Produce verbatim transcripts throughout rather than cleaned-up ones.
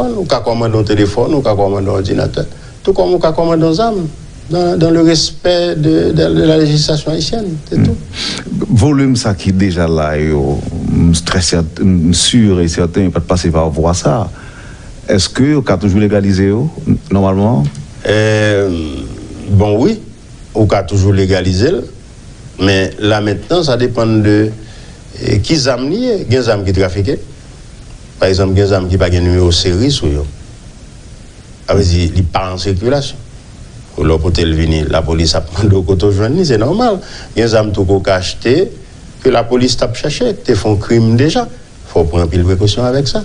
Ou ka kòmande yon telefòn, ou ka kòmande yon òdinatè. Tou kòm ou ka kòmande yon zam, dans, dans le respect de, de, de la législation haïtienne, c'est tout. Volim sa ki deja la yo, m trè sèten, m si e sèten yo pa t pase pa vwa sa. Èske yo ka toujou legalize yo, nòmalman? Eh, bon, wi, ou ka toujou legalize l, men la mentnan, sa depann de eh, ki zam li ye. Gen zam ki trafike. Pa egzanp, gen zam ki pa gen nimewo seri sou yo. Sa vle di, li pa an sikilasyon. Ou lè w pote l vini, lapolis ap mande w kote w jwenn li, se nòmal. Gen zam tou ke w ka achte, ke lapolis t ap chèche, ki te fè yon krim deja. Fò w pran anpil prekosyon avèk sa.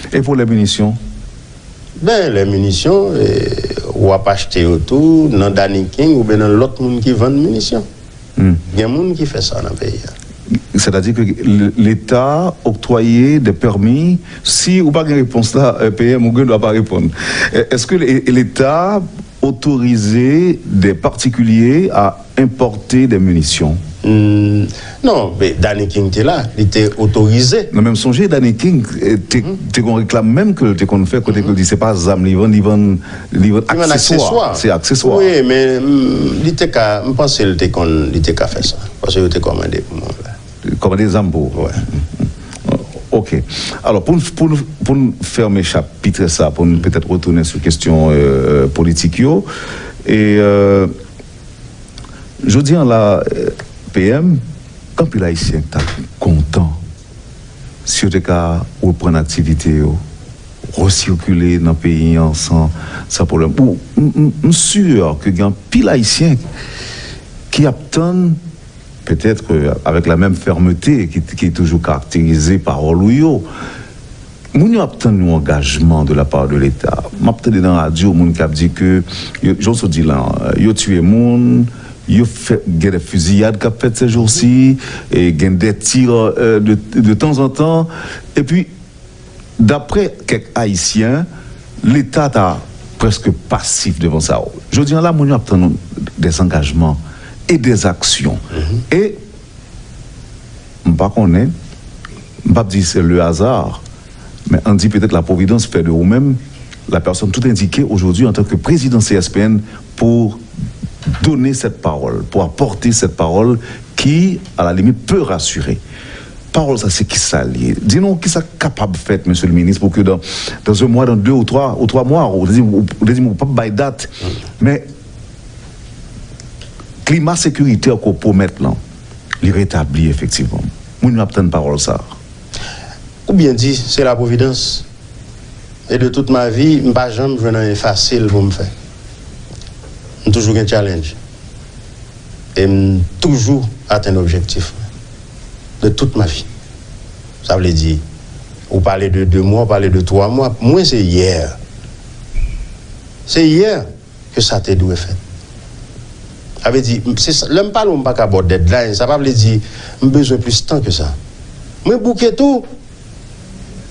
E pou lè minisyon? Ben, lè minisyon, eh, w ap achte yo tou nan Danny King oubyen nan lòt moun ki vann minisyon. Gen moun ki fè sa nan peyi a. Sètadi ke Leta oktwaye de pèmi, si ou pa gen repons la, eh, P M, ou gen dwa pa reponn. Eh, èske Leta otorize de patikilye a enpòte de minisyon? Non, men Danny King te la, li te otorize. Non, men m sonje Danny King eh, te, te gon reklam menm ke l te konn fè kote ke l di se pa zam li vann, li vann, li vann akseswa. Se akseswa. Wi, men mm, li te ka, m panse l te konn, li te ka fè sa. Paske yo te kòmande pou mwen la. Kòmande zam pou ou? Wi. Ok. Alò, pou n, pou n, pou n fèmen chapit sa, pou n petèt retounen sou kesyon eh, politik yo, e eh, Jodi an la, P M, gen anpil Ayisyen k t ap kontan si yo te ka reprann aktivite yo, resirkile nan peyi an san, san pwoblèm. Ou, m, m, m si ke gen anpil Ayisyen ki ap tann, petèt avèk la menm fèmte ki, ki toujou karakterize pawòl ou yo, Moun yo ap tann yon angajman de la part de Leta. M ap tande nan radyo moun k ap di ke, yo, jan w sot di la, yo tiye moun, yo fè, gen de fiziyad k ap fèt se jou si, e gen de tir eh, de, de tanzantan. Epi, daprè kèk Ayisyen, Leta ta prèske pasif devan sa. Jodi an la, moun yo ap tann de zangajman e de zaksyon. E M pa konnen, m p ap di se le hasard, men ann di petèt la providence fait de ou menm la personne tout indiquée aujourd'hui en tant que président C S P N pour donner cette parole, pour apporter cette parole qui, à la limite, peut rassurer. Pawòl sa se kisa l ye? Di nou kisa k kapab fèt, mesye le minis, pou ke dans, dans un mois, dans deux ou trois, ou twa mwa, ou te di, ou te di m ou p ap bay dat, men klima sekiritè ke w pwomèt lan, li retabli efektivman. Moun yo ap tann pawòl sa a. Ou byen di, se la pwovidans. E de tout ma vi, m pa janm jwenn anyen fasil pou m fè. M toujou gen challenge. E m toujou atenn objektif mwen. De tout ma vi. Sa vle di, ou pale de de mwa, ou pale de twa mwa. Mwen, se yè. Se yè ke sa te dwe fèt. Sa vle di, m- se sa- lè m pale w, m pa ka ba w deadline, sa pa vle di m bezwen plis tan ke sa. Mwen bouke tou.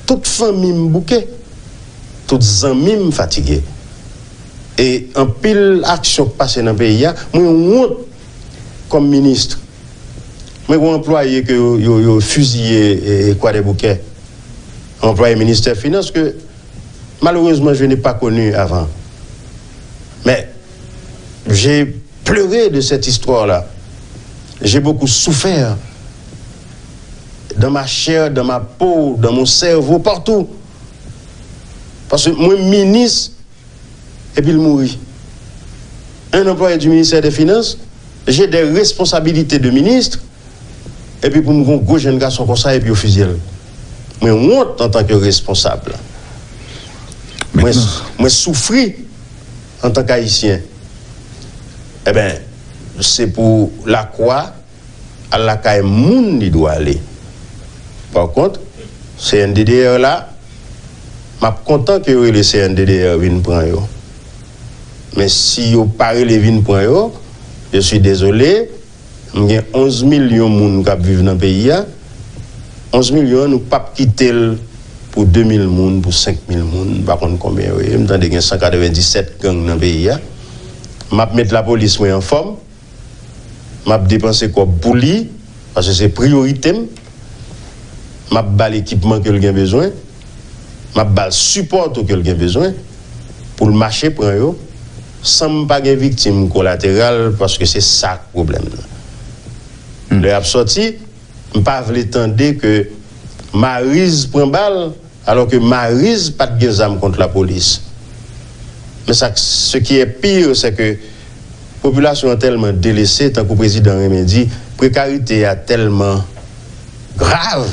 Tout fanmi m bouke. Tout zanmi m fatige. E anpil aksyon k pase nan peyi a, mwen wont kòm minis. Mwen gen yon anplwaye ke yo, yo, yo fiziye e, e Kwadèboukè. Yon anplwaye ministè finans ke malheureusement je n'ai pas connu avant. Mais j'ai pleuré de cette histoire-là. J'ai beaucoup souffert dans ma chair, dans ma peau, dans mon cerveau, partout. Paske mwen minis epi l mouri. Un employé du ministère des Finances, j'ai des responsabilités de ministre, epi pou m gen yon gwo jèn gason konsa epi yo fizye l. Mwen wont antanke responsab. Mwen, mwen soufri antanke Ayisyen. Eben, se pou lakwa al lakay moun li dwe ale. Parkont, C N D D R la, m ap kontan ke yo rele C N D D R vin pran yo. Men si yo pa rele vin pran yo, je suis désolé, m gen onz milyon moun k ap viv nan peyi a. Onz milyon an, nou p ap kite l pou de mil moun, pou senk mil moun, m pa konn konbyen yo ye. M tande gen san katrevenndisèt gang nan peyi a. M ap met lapolis mwen anfòm. M ap depanse kòb pou li, paske se priyorite m. M ap ba l ekipman ke l gen bezwen. m ap ba l sipò tou ke l gen bezwen pou l mache pran yo, san m pa gen viktim kolateral, paske se sa k pwoblèm nan. Lè y ap sòti, m pa vle tande ke Mariz pran bal, alò ke Mariz pa t gen zam kont lapolis. Men sa, ce qui est pire, c'est que popilasyon an tèlman delese, tankou prezidan renmen di, prekarite a tèlman grav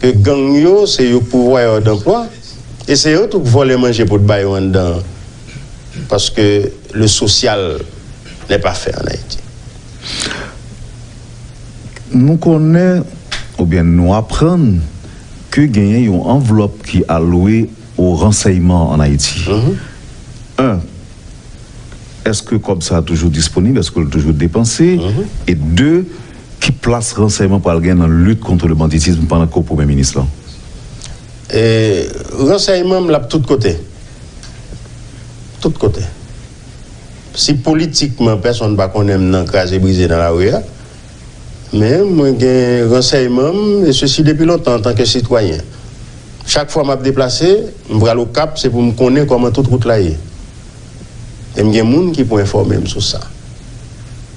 ke gang yo, se yo k pourvoyè danplwa, e se yo tou k vòlè manje pou t ba yo anndan an. Paske le social n'est pas fait en Haïti. Nou konnen, oubyen nou aprann, ke genyen yon anvlòp ki alwe o ransèyman an Ayiti. Un, èske kòb sa a toujou disponib? Èske l toujou depanse? E de, ki plas ransèyman pral gen nan lit kont le banditism pandan ke w premye minis lan? E, ransèyman m l ap tout kote. Tout kote. Si politikman pèsonn pa konnen m nan kraze brize nan lari a, men mwen gen ransèyman m, e sesi depi lontan antanke sitwayen. Chak fwa m ap deplase, m pral Okap, se pou m konnen kòman tout wout la ye. E m gen moun ki pou enfòme m sou sa.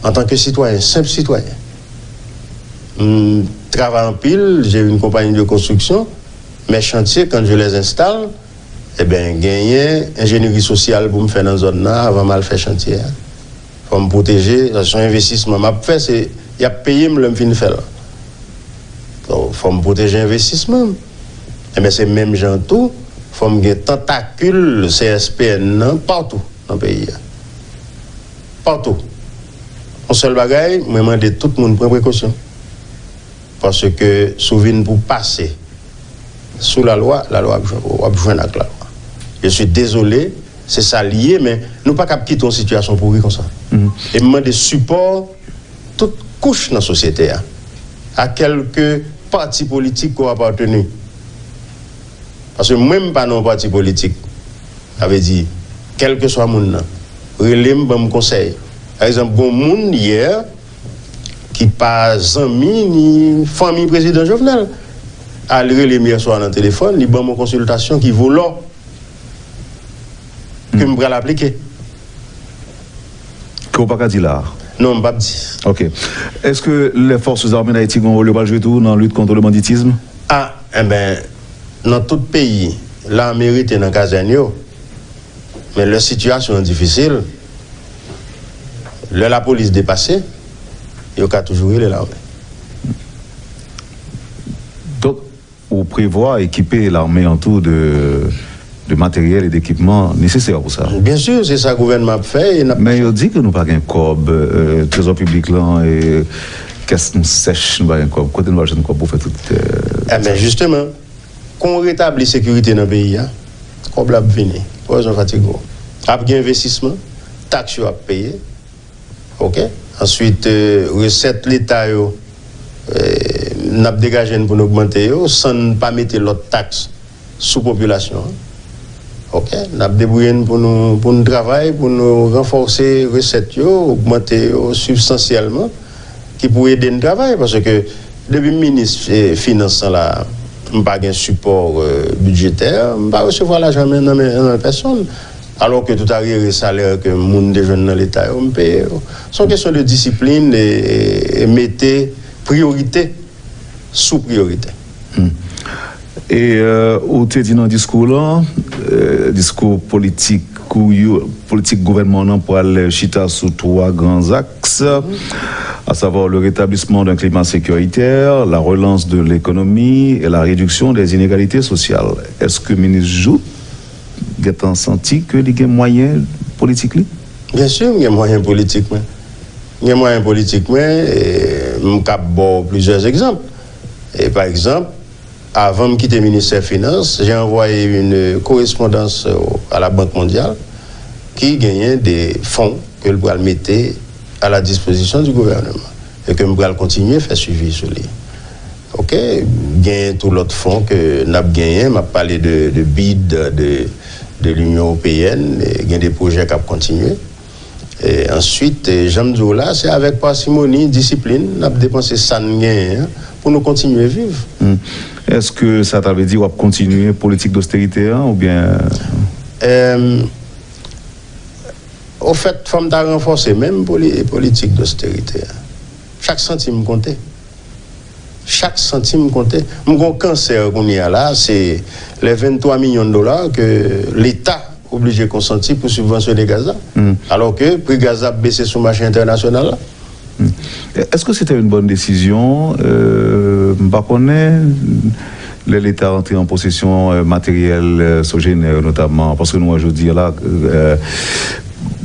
Antanke sitwayen, senp sitwayen. M travay anpil, j'ai une compagnie de construction, mes chantiers, quand je les installe, eben, genyen enjeneri sosyal pou m fè nan zòn nan avan m al fè chantye a. Fò m pwoteje, se yon envestisman m ap fè, se, y ap peye m lè m fin fè l. Donk, fò m pwoteje envestisman m. Eben, se menm jan tou, fò m gen tantakil C S P N nan patou nan peyi a. Patou. Yon sèl bagay, mwen mande tout moun pran prekosyon. Paske si w vin pou pase sou lalwa, lalwa ap jwenn ou, w ap jwenn ak lalwa. Je suis désolé, se sa l ye, men nou pa kab kite yon sitiyasyon pouri konsa. E m mande sipò tout kouch nan sosyete a, a kèlke pati politik ke w apateni. Paske mwen, m pa nan yon pati politik. Sa vle di, kèlkeswa moun nan, rele m, ban m konsèy. Pa egzanp, gen yon moun yè ki pa zanmi ni fanmi prezidan Jovenel al rele m yè swa nan telefòn, li ban m yon konsiltasyon ki vo lò ke m pral aplike. Ke w pa ka di la a? Non, m p ap di. Ok. Est-ce que les forces armées d'Haïti gen yon wòl yo pral jwe tou nan lit kont le banditism? A, enben, nan tout peyi, lame rete nan kazèn yo. Men lè sitiyasyon an difisil, lè lapolis depase, yo ka toujou rele lame. Donk, ou prevwa ekipe lame an tou de, de materyèl e dekipman nesesè pou sa? Byen si, se sa gouvènman ap fè e n ap. Men yo di ke nou pa gen kòb, euh, trezò piblik lan, e kès nou sèch, nou pa gen kòb. Kote nou pral jwenn kòb pou fè tout, euh, Enben, jisteman, kon w retabli sekirite nan peyi a, kòb la ap vini. Pa bezwen fatige w. Ap gen envestisman, taks yo ap peye. Ok? Answit, euh, resèt leta yo, euh, n ap degaje n pou n ogmante yo, san n pa mete lòt taks sou popilasyon an. Ok? N ap debouye n pou nou, pou n travay, pou nou ranfòse resèt yo, ogmante yo sibstansyèlman, ki pou ede n travay. Paske depi m minis, eh, finans lan la, m pa gen sipò, eh, bidjetè, m pa resevwa lajan men, nan men, nan men pèsonn. Alò ke tout aryere salè ke moun te jwenn nan leta yo, m peye yo. Se yon kesyon de disiplin e, e, e mete priyorite sou priyorite. E, euh, ou te di nan diskou w lan, euh, diskou politik ou yo, politik gouvènman w lan pral chita sou twa gran zaks, à savoir le rétablissement d'un climat sécuritaire, la relance de l'économie et la réduction des inégalités sociales. Èske minis Jouthe gentan santi ke li gen mwayen politik li? Byen si, m gen mwayen politik mwen. M gen mwayen politik mwen, e m kab ba w plizyè egzanp. E pa egzanp, avan m kite ministè finans, j'ai envoyé une correspondance à la Banque mondiale ki genyen de fon ke l pral mete à la disposition du gouvernement e ke m pral kontinye fè swivi sou li. Ok, genyen tou lòt fon ke n ap genyen, m ap pale de, de bid, de, de l'Union Européenne, e gen de pwojè k ap kontinye. E answit, e, jan m di w la, se avèk pasimoni, disiplin, n ap depanse sa n genyen an pou nou kontinye viv. Hmm. Èske sa ta vle di w ap kontinye politik dosterite an oubyen? Ofèt, fò m ta ranfòse menm poli, politik dosterite a. Chak santim konte. Chak santim konte. M gon kansè kounye a la, se lè venntwa milyon dola ke Leta oblije konsanti pou sibvansyone gaz la. Alò ke pri gaz la ap bese sou mache entènasyonal la. Est-ce que c'était une bonne décision? Euh, m pa konnen. Lè Leta rantre an posesyon euh, materyèl euh, Sogener notamman, paske nou wè jodi a la euh,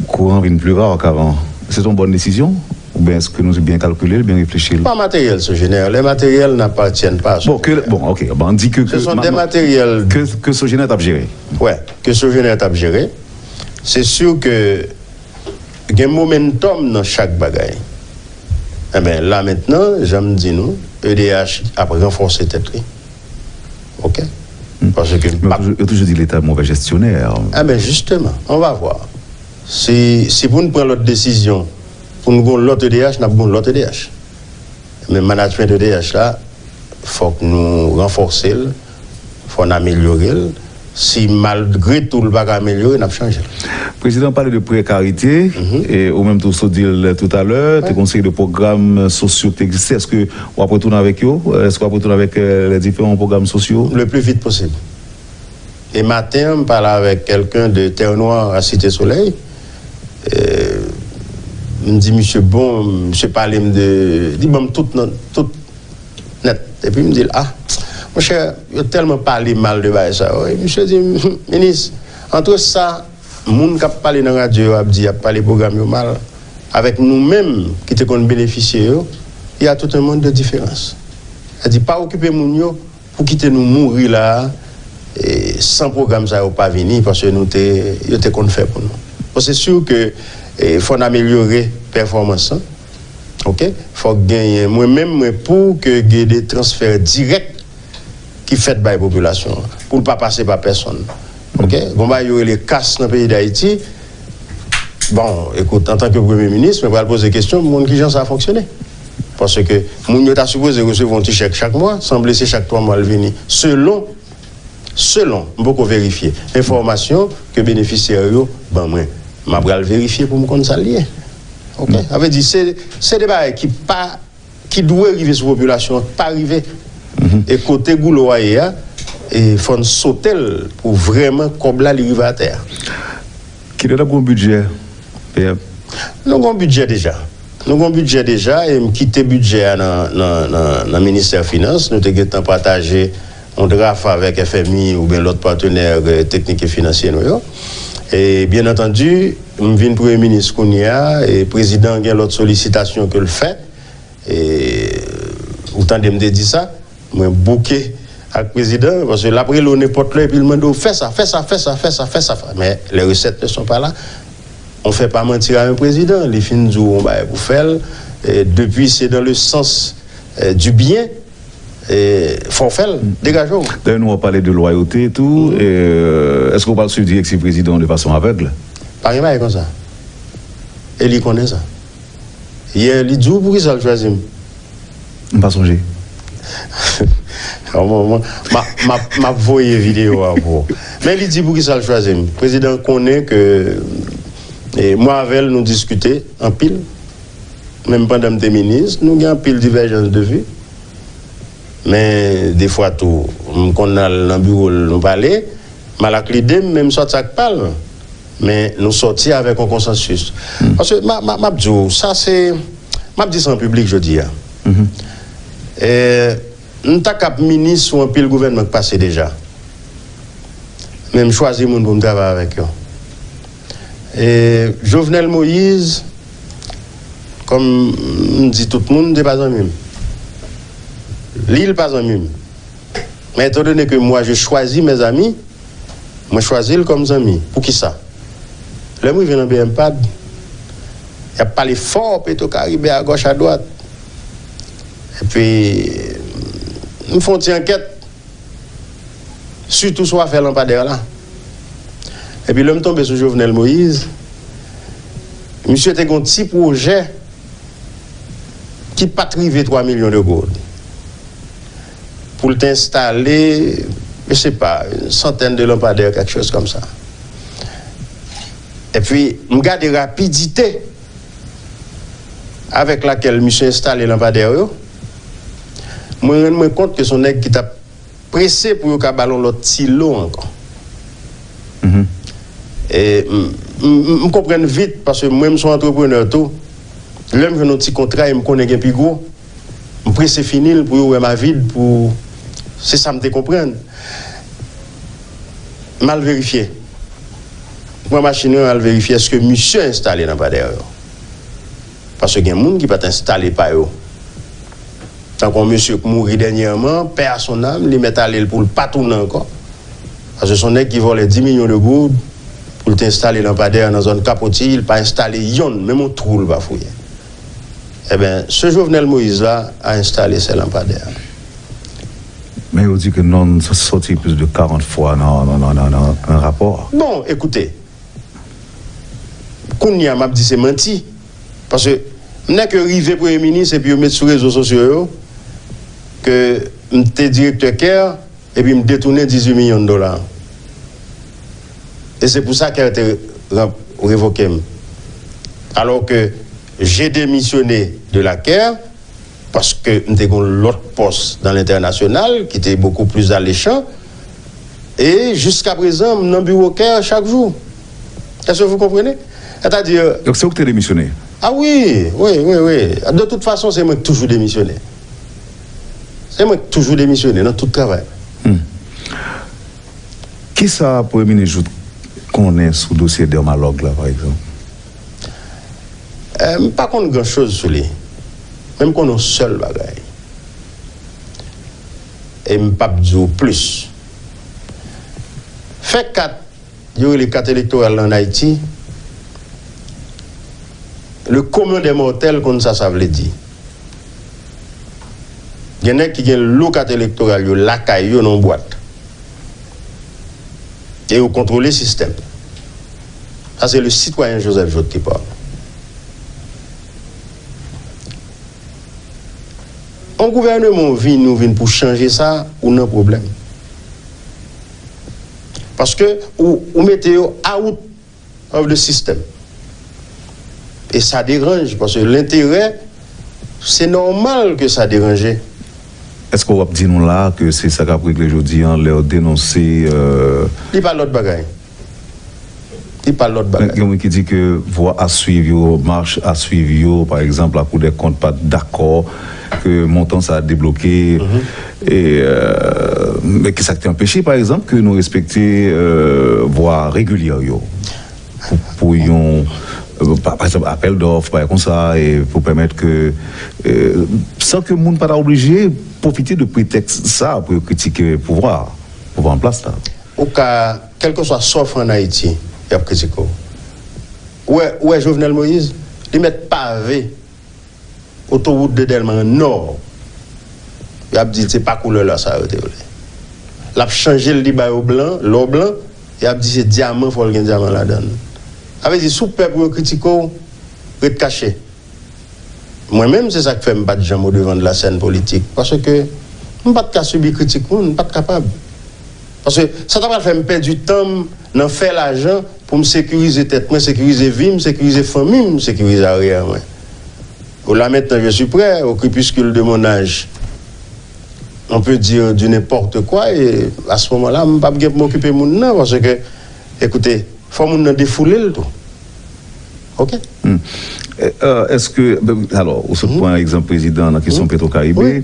kouran vin pli ra k'avan. Se yon bòn desizyon? Oubyen èske nou byen kalkile l, byen reflechi l? Pa materyèl Sogener, les matériels n'appartiennent pas à Bon, ke, bon, ok, bon, di ke, Ce sont des matériels ke, ke Sogener t ap jere. Ouais, ke Sogener t ap jere. Se si ke gen momentum nan chak bagay. Enben, la mentnan, jan m di nou, E D H ap ranfòse tèt li. Ok? Paske m Men yo toujou di Leta move jesyonè. Enben, jisteman, on va voir. Si, si pou n pran lòt desizyon, pou n gon lòt E D H, n ap gon lòt E D H. Men management E D H la, fòk nou ranfòse l, fò n amelyore l. Si malgre tou l pa ka amelyore, n ap chanje l. Prezidan pale de prekarite, e ou menm tou sot di l toutalè, te gon seri de pwogram sosyo ki te egziste. Èske w ap retounen avèk yo? Èske w ap retounen avèk euh, les différents programmes sociaux? Le plus vite possible. E maten an, m pale avèk kèlken de Terre Noire à Cité Soleil. Euh, m di misye bon, misye pale m de, li ban m tout nan tout nèt. Epi m di l, ah, monchè, yo tèlman pale mal de bagay sa yo. E misye di m, minis, antre sa, moun k ap pale nan radyo yo ap di y ap pale pwogram yo mal, avèk nou menm ki te konn benefisye yo, il y a tout un monde de différence. Sa di, pa okipe moun yo, pou kite nou mouri la a, e, san pwogram sa yo pa vini, paske nou te, yo te konn fè pou nou. Bon, se si ke e, fò n amelyore pèfòmans lan. Ok? Fòk genyen, mwen menm, mwen pou ke gen de transfè dirèk ki fèt bay popilasyon an, pou l pa pase pa pèsonn. Ok? Gon bagay yo rele kas nan peyi Dayiti. Bon, ekout, antanke premye minis, mwen pral poze kesyon, m konn kijan sa fonksyone. Paske moun yo ta sipoze resevwa yon ti chèk chak mwa, sanble se chak twa mwa l vini. Selon, selon, m poko verifye, enfòmasyon ke benefisyè yo ban mwen. M ap pral verifye pou m konn sa l ye. Ok? Sa vle di, se, se de bagay ki pa, ki dwe rive sou popilasyon an, k pa rive. E kote goulo a ye a, e fò n sote l pou vrèman kòb la li rive atè a. Kilè n ap gon bidjè, P M? Nou gon bidjè deja. Nou gon bidjè deja e m kite bidjè a nan, nan, nan, nan ministè finans. Nou te gentan pataje yon draf avèk F M I oubyen lòt patnè teknik e finansye nou yo. E byen antandi, m vin premye minis kounye a e prezidan gen lòt solisitasyon ke l fè. E ou tande m te di sa, mwen bouke ak prezidan, paske l ap rele w nenpòt lè epi l mande w fè sa, fè sa, fè sa, fè sa, fè sa. Men les recettes ne sont pas là. On fait pas mentir à un président. Li fin di w yon bagay pou fè l, e depi se dans le sens euh, du bien, e fò w fè l. Degaje w. Dayè nou wè w pale de lwayote tou. E, euh, èske w pral swiv direktiv prezidan an de fason avèg? Pa gen bagay konsa. E li konnen sa. Yè, li di w poukisa l chwazi m. M pa sonje. M ap voye videyo a pou ou. Men li di poukisa l chwazi m. Prezidan konnen ke e, mwen avè l nou diskite anpil. Menm pandan m te minis, nou gen anpil divèjans de vi. Men defwa tou, m konn al nan biwo l, nou pale. M al ak lide m, men m sòti ak pa l. Men nou sòti avèk yon konsansis. Paske m ap di w, sa se, m ap di sa an piblik jodi a. M ta kab minis sou anpil gouvènman k pase deja. Men m chwazi moun pou m travay avèk yo. E Jovenel Moïse, kòm m di tout moun, se pa zanmi m. Li, li pa zanmi m. Men étant donné que moi je choisis mes amis, mwen chwazi l kòm zanmi. Poukisa? Lè m rive nan B M pad, y ap pale fò Petro Caribe a gòch a dwat. Epi, m fè yon ti ankèt, sitou sou afè lanpadè la. Epi lè m tonbe sou Jovenel Moïse, misye te gen yon ti pwojè ki pa t rive twa milyon de goud. pou l te enstale, je sais pas, une centaine de lampadaires, quelque chose comme ça. Epi, m gade rapidite avec laquelle misye enstale lanpadè yo, mwen rann mwen kont ke se yon nèg ki t ap prese pou yo ka ba l yon lòt ti lo ankò. Mhm. E m, m, m, m konprann vit, paske mwen, m se yon antreprenè tou. Lè m jwenn yon ti kontra e m konnen gen pi gwo, m prese fini l pou yo wè m avid, pou, se sa m te konprann. M al verifye. M pran machin nan, m al verifye èske misye enstale lanpadè yo. Paske gen moun ki pa t enstale pa yo. Tankou yon mesye k mouri dènyèman, paix à son âme, li mèt ale l pou l pa tounen ankò. Paske se yon nèg ki vòlè dis milyon de goud pou l te enstale lanpadè nan zòn Kapoti, li pa enstale yonn, menm yon twou li pa fouye. Ebyen, ce Jovenel Moïse là a installé ces lampadaires. Men yo di ke non, sa sòti plis de karant fwa nan, nan, nan, nan, nan, nan rapò a. Bon, ekoute, kounye a m ap di se manti. Paske m nèk rive premye minis epi yo met sou rezo sosyo yo ke m te direktè kè, epi m detounen dizuit milyon dola. E se pou sa kè te ran-, revoke m. Alors que j'ai démissionné de la kè, paske m te gen lòt pòs dans l'international ki te beaucoup plus alléchant, e jiska prezan m nan biwo kè chak jou. Est-ce que vous comprenez? C'est-à-dire, Donk se ou ki te demisyone? Ah oui, oui, oui, oui. De toute façon, se mwen ki toujou demisyone. Se mwen ki toujou demisyone nan tout travay. Hmm. Kisa Premye Minis Jouthe konnen sou dosye Dermalog la, pa egzanp? Eh, m pa konn gran choz sou li. Men m konnen yon sèl bagay. E m p ap di w plis. Fè kat, yo rele kat elektoral la ann Ayiti, le commun des mortels konn sa sa vle di. Gen nèg ki gen lo kat elektoral yo lakay yo nan yon bwat. E yo kontwole sistèm. Sa se le citoyen Joseph Jouthe ki pale. Yon gouvèneman ou vin, ou vin pou chanje sa, ou nan pwoblèm. Paske ou, ou mete yo out of the system. E sa deranje, paske lenterè, se nòmal ke sa deranje. Èske w ap di nou la ke se sa k ap regle jodi a, lè w denonse, euh, Li pa lòt bagay. Li pa lòt bagay. Gen moun ki di ke vwa a swiv yo, mach a swiv yo, pa egzanp, Lakou dè Kont pa t dakò ke montan sa a debloke. Mhm. E, euh, men ki sa k te anpeche, pa egzanp, ke nou respekte, euh, vwa regilyè yo? Pou, pou yon, euh, pa, pa egzanp, apèl dòf, bagay konsa, e pou pèmèt ke, euh, san ke moun pa ta oblije pwofite de pretèks sa a pou yo kritike pouvwa, pouvwa an plas la. Ou ka, kèlkeswa sa w fè ann Ayiti, y ap kritike w. Ou wè, ou wè Jovenel Moïse, li mèt pave otowout de Dèlma an nò. Y ap di se pa koulè la sa yo te vle. L ap chanje l, li ba yo blan, lò blan, y ap di se dyaman, fò l gen dyaman ladan l. Sa vle di, si w pè pou yo kritike w, ret kache. Mwen menm, se sa k fè m pa t janm au devant de la scène politique. Paske m pa t ka sibi kritik moun, m pa t kapab. Paske sa ta pral fè m pèdi tan m nan fè lajan pou m sekirize tèt mwen, sekirize vi m, sekirize fanmi m, sekirize aryè mwen. Ou la mentnan, je suis prêt, au crépuscule de mon âge, on peut dire du n'importe quoi, e a se moman la, m p ap gen pou m okipe moun nan, paske, ekoute, fò moun nan defoule l tou. Ok? Hmm. E, euh, èske, ben, alò, ou sot pran egzanp prezidan nan kesyon Petro Caribe. Wi.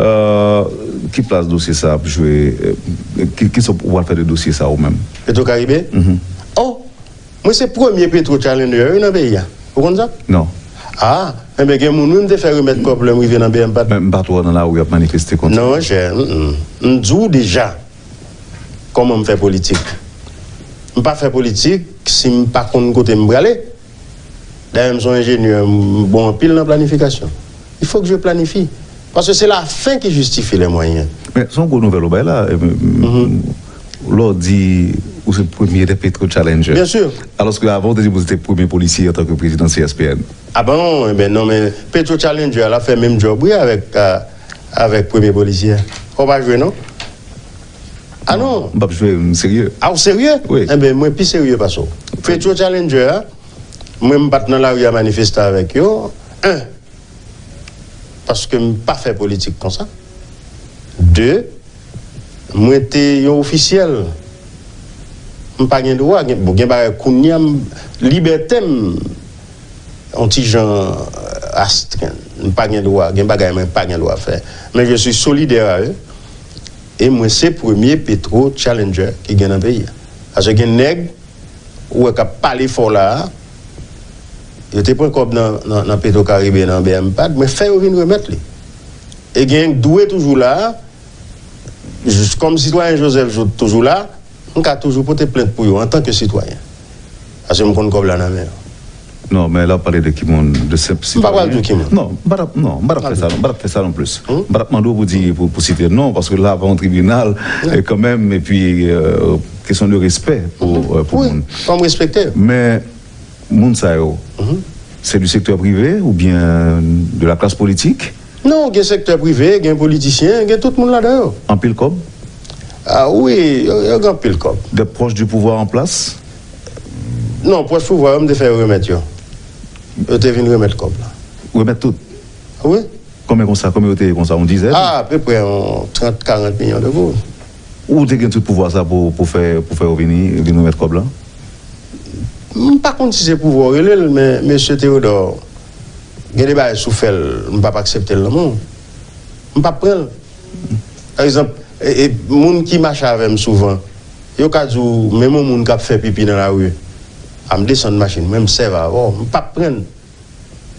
Euh, ki plas dosye sa ap jwe? Euh, ki, ki sa w pral fè de dosye sa ou menm? Petro Caribe? Mhm. Oh! Mwen se premye Petro Challenger, wi, nan peyi a. Ou konn sa? Non. Ah, enben, gen moun, wi, m te fè remèt kòb lè m rive nan B M P. Men m pa t wè w nan lari ap manifeste konsa. Non, monchè, mm, mm. M di w deja kòman m fè politik. M pa fè politik si m pa konn kote m prale. Dayè, m se yon enjenyè, m bon anpil nan planifikasyon. Il faut que je planifie. Parce que c'est la fin qui justifie les moyens. Men, se yon gwo nouvèl ou bay la. E, m, m, lè w di ou se premye de Petro Challenger. Bien sûr. Alòske avan, ou te di w se te premye polisye antanke prezidan C S P N. Ah bon? Enben, non, men Petro Challenger, l ap fè menm djòb, wi, avèk, euh, avèk premye polisye. Fò w pa jwe non. Ah non. M p ap jwe, m serye. Ah, ou serye? Wi. Enben, mwen pi serye pase w. Petro Challenger a, mwen m pa t nan lari a manifeste avèk yo. En, paske m pa fè politik konsa. De, mwen te yon ofisyèl. M pa gen dwa, gen, bon, gen bagay kounye a, m, libète m, yon ti jan, euh, astrenn. M pa gen dwa, gen bagay mwen pa gen dwa fè. Men je suis solidaire à eux. E mwen se premye Petro Challenger ki gen nan peyi a. Paske gen nèg ou wè k ap pale fò la a, yo te pran kòb nan, nan, nan Petro Caribe, nan B M pad, mwen fè yo vin remèt li. E gen k dwe toujou la a, jis kòm sitwayen Joseph Jouthe toujou la, m ka toujou pote plent pou yo antanke sitwayen. Paske m konn kòb la nan men yo. Non, men la w pale de ki moun, de senp sitwayen. M pa pral di w ki moun. Non, m pa t ap, non, m pa t ap fè sa, non, m pa t ap fè sa non plis. M pa t ap mande w pou di, pou, pou site non, paske la pa yon tribinal, e kanmenm, epi, euh, kesyon de respè pou, euh, pou moun. Fò m respekte yo. Men, moun sa yo, se du secteur privé oubyen de la classe politique? Non, gen sektè prive, gen politisyen, gen tout moun ladan yo. Anpil kòb? Ah wi, yo, yo gen anpil kòb. Des proches du pouvoir en place? Non, pwòch pouvwa yo, m te fè yo remèt yo. Yo te vin remèt kòb la. Remèt tout? Wi. Konbyen konsa? Konbyen yo te ye konsa? Yon dizèn? Ah, apeprè yon trant, karant milyon de goud. Ou te gen tout pouvwa sa pou, pou fè, pou fè yo vini, vin remèt kòb la? M pa konn si se pouvwa w rele l, men mesye Teyodò, gen de bagay si w fè l, m p ap aksepte l nan men w. M p ap pran l. Pa egzanp, e, e, moun ki mache avè m souvan, yo ka di w, menm yon moun k ap fè pipi nan lari, a m desann machin mwen, m sèvi avè w, m p ap pran l.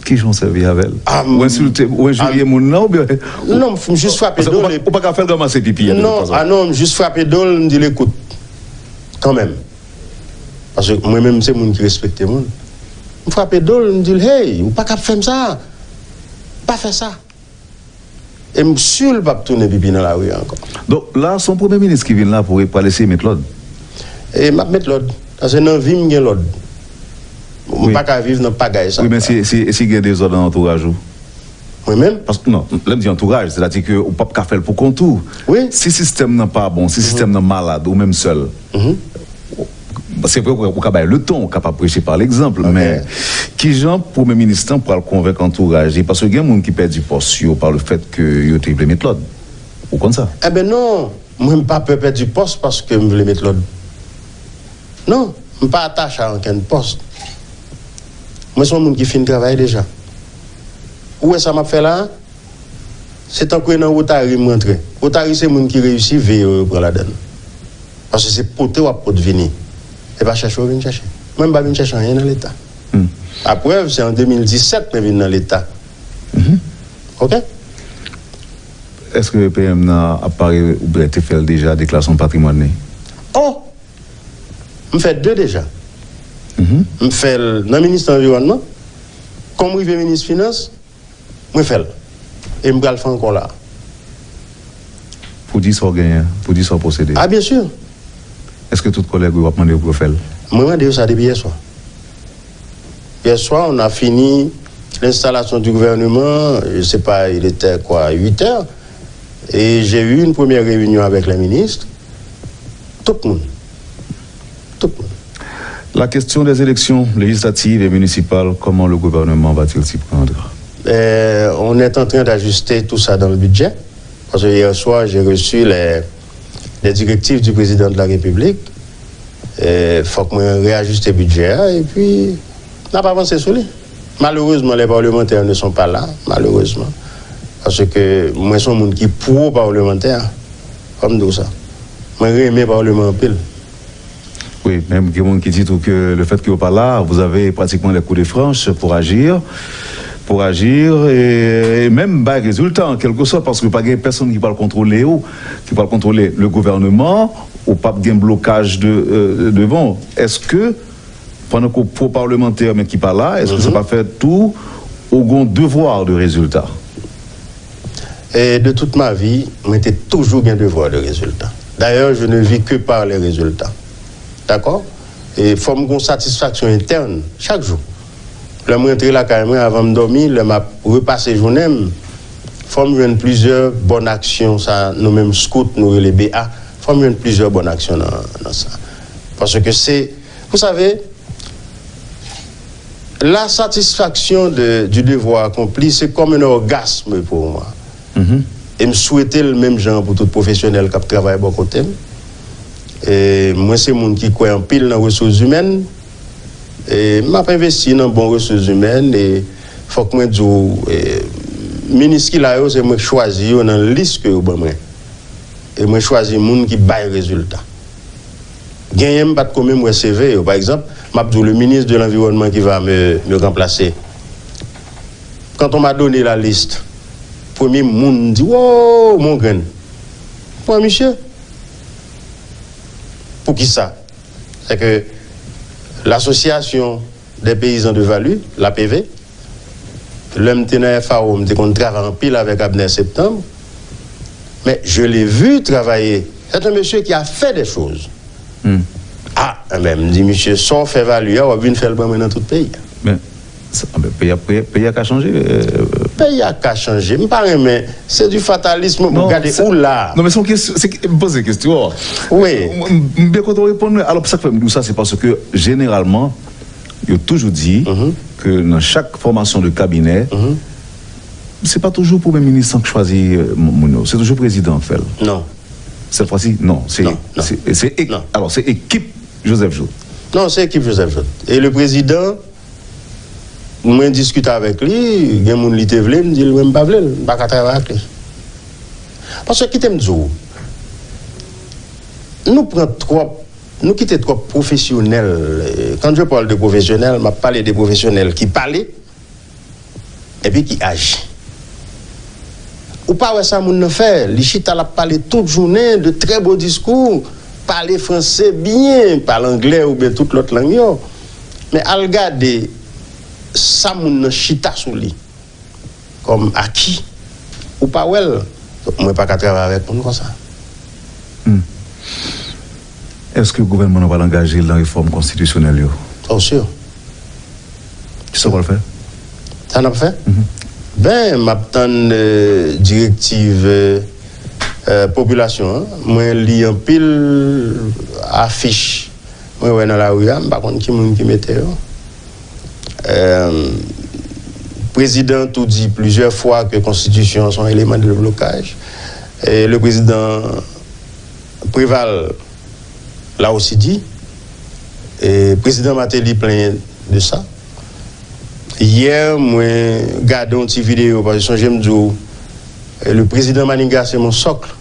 Kijan w sèvi avè l? Ou ensilte, ou enjirye moun nan oubyen? Non, m jis frape do l. Ou pa ka fè l ranmase pipi a de tout fason. Non, ah non, m jis frape do l, m di l ekout, kanmenm. Paske mwen menm se moun ki respekte moun. M frape do l, m di l, hey, ou pa ka ap fè m sa. Pa fè sa. E m si l p ap tounen pipi nan lari a ankò. Donk la, se yon premye minis ki vin la pou, pou al eseye met lòd. E m ap met lòd. Paske nan vi m gen lòd. M pa ka viv nan pagay sa. Wi, men si, si, si gen dezòd nan antouraj ou? Mwen menm? Paske, non, lè m di antouraj, sètadi ke ou p ap ka fè l pou kont ou. Wi. Si sistèm nan pa bon, si sistèm nan malad, ou menm sèl. Se vre, ou ka bay letan, ou kapab preche pa legzanp, men kijan premye minis lan pral konvenk antouraj li? Paske gen moun ki pèdi pòs yo pa le fèt ke yo te vle met lòd. Ou konn sa? Enben non, mwen m pa pè pèdi pòs paske m vle met lòd. Non, m pa atache a ankenn pòs. Mwen se yon moun ki fin travay deja. Ou wè sa m ap fè la a? Se tankou e nan Rotary m rantre. Rotary se moun ki reyisi, veye yo, yo pran ladan l. Paske se pote w ap pot vini. E pa chèche w vin chèche. Mwen m pa vin chèche anyen nan Leta. Laprèv, se an de mil disèt mwen vin nan Leta. Oke? Èske P M nan ap pare oubyen te fè l deja deklarasyon patrimwàn li? Oh! M fè de deja. M fè l nan minis lanviwònman. Kòm rive minis finans, mwen fè l. E m pral fè ankò la. Pou di sa w genyen, pou di sa w posede. Ah, bien sûr. Èske tout kòlèg ou yo ap mande yo pou yo fè l? Mwen mande yo sa depi yè swa. Hier soir, on a fini l'installation du gouvernement, je sais pas, il était quoi, huit heures. Et j'ai eu une première réunion avec les ministres. Tout moun. Tout moun. La question des élections législatives et municipales, comment le gouvernement va-t-il s'y prendre? Euh, on est en train d'ajuster tout ça dans le budget. Parce que hier soir, j'ai reçu les, les directives du président de la République. Euh, fòk mwen reyajiste bidjè a, epi n ap avanse sou li. Malerezman, les parlementaires ne sont pas là, malerezman. Paske mwen se yon moun ki pwo-palmantè. Fò m di w sa. Mwen renmen palman anpil. Wi, men gen moun ki di tou ke le fait que yo pa la, vous avez pratiquement les coups de franche pour agir, pour agir, e, e menm bay rezilta, an kèlkesòt, paske pa gen pèsonn ki pral kontwole yo, ki pral kontwole le gouvernement, ou p ap gen blokaj de, euh, devan w. Èske, pandan ke w pwo-palmantè, men ki pa la, èske sa pa fè tou ou gen yon devwa de rezilta? Et de toute ma vie, mwen te toujou gen devwa de rezilta. D'ailleurs, je ne vis que par les résultats. Dakò? E fò m gen yon satisfaksyon entèn chak jou. Lè m rantre lakay mwen, avan m dòmi, lè m ap repase jounen m, Fò m jwenn plizyè bòn aksyon, sa nou menm scout nou rele B A, fò m jwenn plizyè bòn aksyon nan, nan sa. Paske se, vous savez, la satisfaction de, du devoir accompli, c'est comme un orgasme pour moi. E m swete l menm jan pou tout pwofesyonèl k ap travay bò kote m. E mwen se moun ki kwè anpil nan resous imèn. E m ap envesti nan bon resous imèn. E fòk mwen di w, e, minis ki la yo, se mwen k chwazi yo nan lis ke yo ban mwen. E mwen chwazi moun ki bay rezilta. Genyen m pa t ko menm wè C V yo. Pa egzanp, m ap di w, le ministre de l'Environnement qui va me, me remplacer. Quand on m'a donné la liste, premye moun m di, wow, mon grenn. Pran misye. Poukisa? C'est que l'Association des Paysans de Valu, l'A P V, lè m te nan F A O, m te konn travay anpil avèk Abner Septembre, mais je l'ai vu travailler. C'est un monsieur qui a fait des choses. Ah, enben, m di, misye, sa w fè Valu a, w ap vin fè l ban mwen nan tout peyi a. Men, sa, enben, peyi a, peyi, peyi a ka chanje. euh, Peyi a ka chanje. M pa renmen. Se du fatalisme. Bon, gade ou la. Non, men se yon kesyon. Se, m poze kesyon. Wi. M, m, m byen kontan w reponn mwen. Alò, sa k fè m di w sa, se paske, jeneralman, yo toujou di ke nan chak fòmasyon de kabinè, se pa toujou premye minis lan k chwazi euh, moun yo. Se toujou prezidan k fè l. Non. Cette fois-ci, non. Se, non, non. Se, se, non. Alò, se ekip Joseph Jouthe. Non, se ekip Joseph Jouthe. E le prezidan, mwen diskite avèk li, gen moun li te vle, m di l, mwen m pa vle l, m pa ka travay ak li. Paske kite m di w, nou pran twòp, nou kite twòp pwofesyonèl. Quand je parle de professionnel, m ap pale de pwofesyonèl ki pale, epi ki aji. Ou pa wè sa moun nan fè, li chita l ap pale tout jounen de trè bo diskou, pale franse byen, pale anglè oubyen tout lòt lang yo. Men al gade sa moun nan chita sou li kòm aki, ou pa wè l. Mwen pa ka travay avèk moun konsa. Èske gouvènman an pral angaje l nan refòm konstitisyonèl yo? Oh, sure. Kisa w pral fè? Sa n ap fè? Ben, m ap tann euh, direktiv euh, euh, popilasyon an. Mwen li anpil afich mwen wè nan lari a, m pa konn ki moun ki mete yo. Euh, Prezidan tou di plizyè fwa ke konstitisyon an se yon eleman de blokaj. E le président Préval l'a aussi dit, e prezidan Martelly plenyen de sa. Yè, mwen gade yon ti videyo, paske sonje m di w, e, le président Manigat c'est mon socle.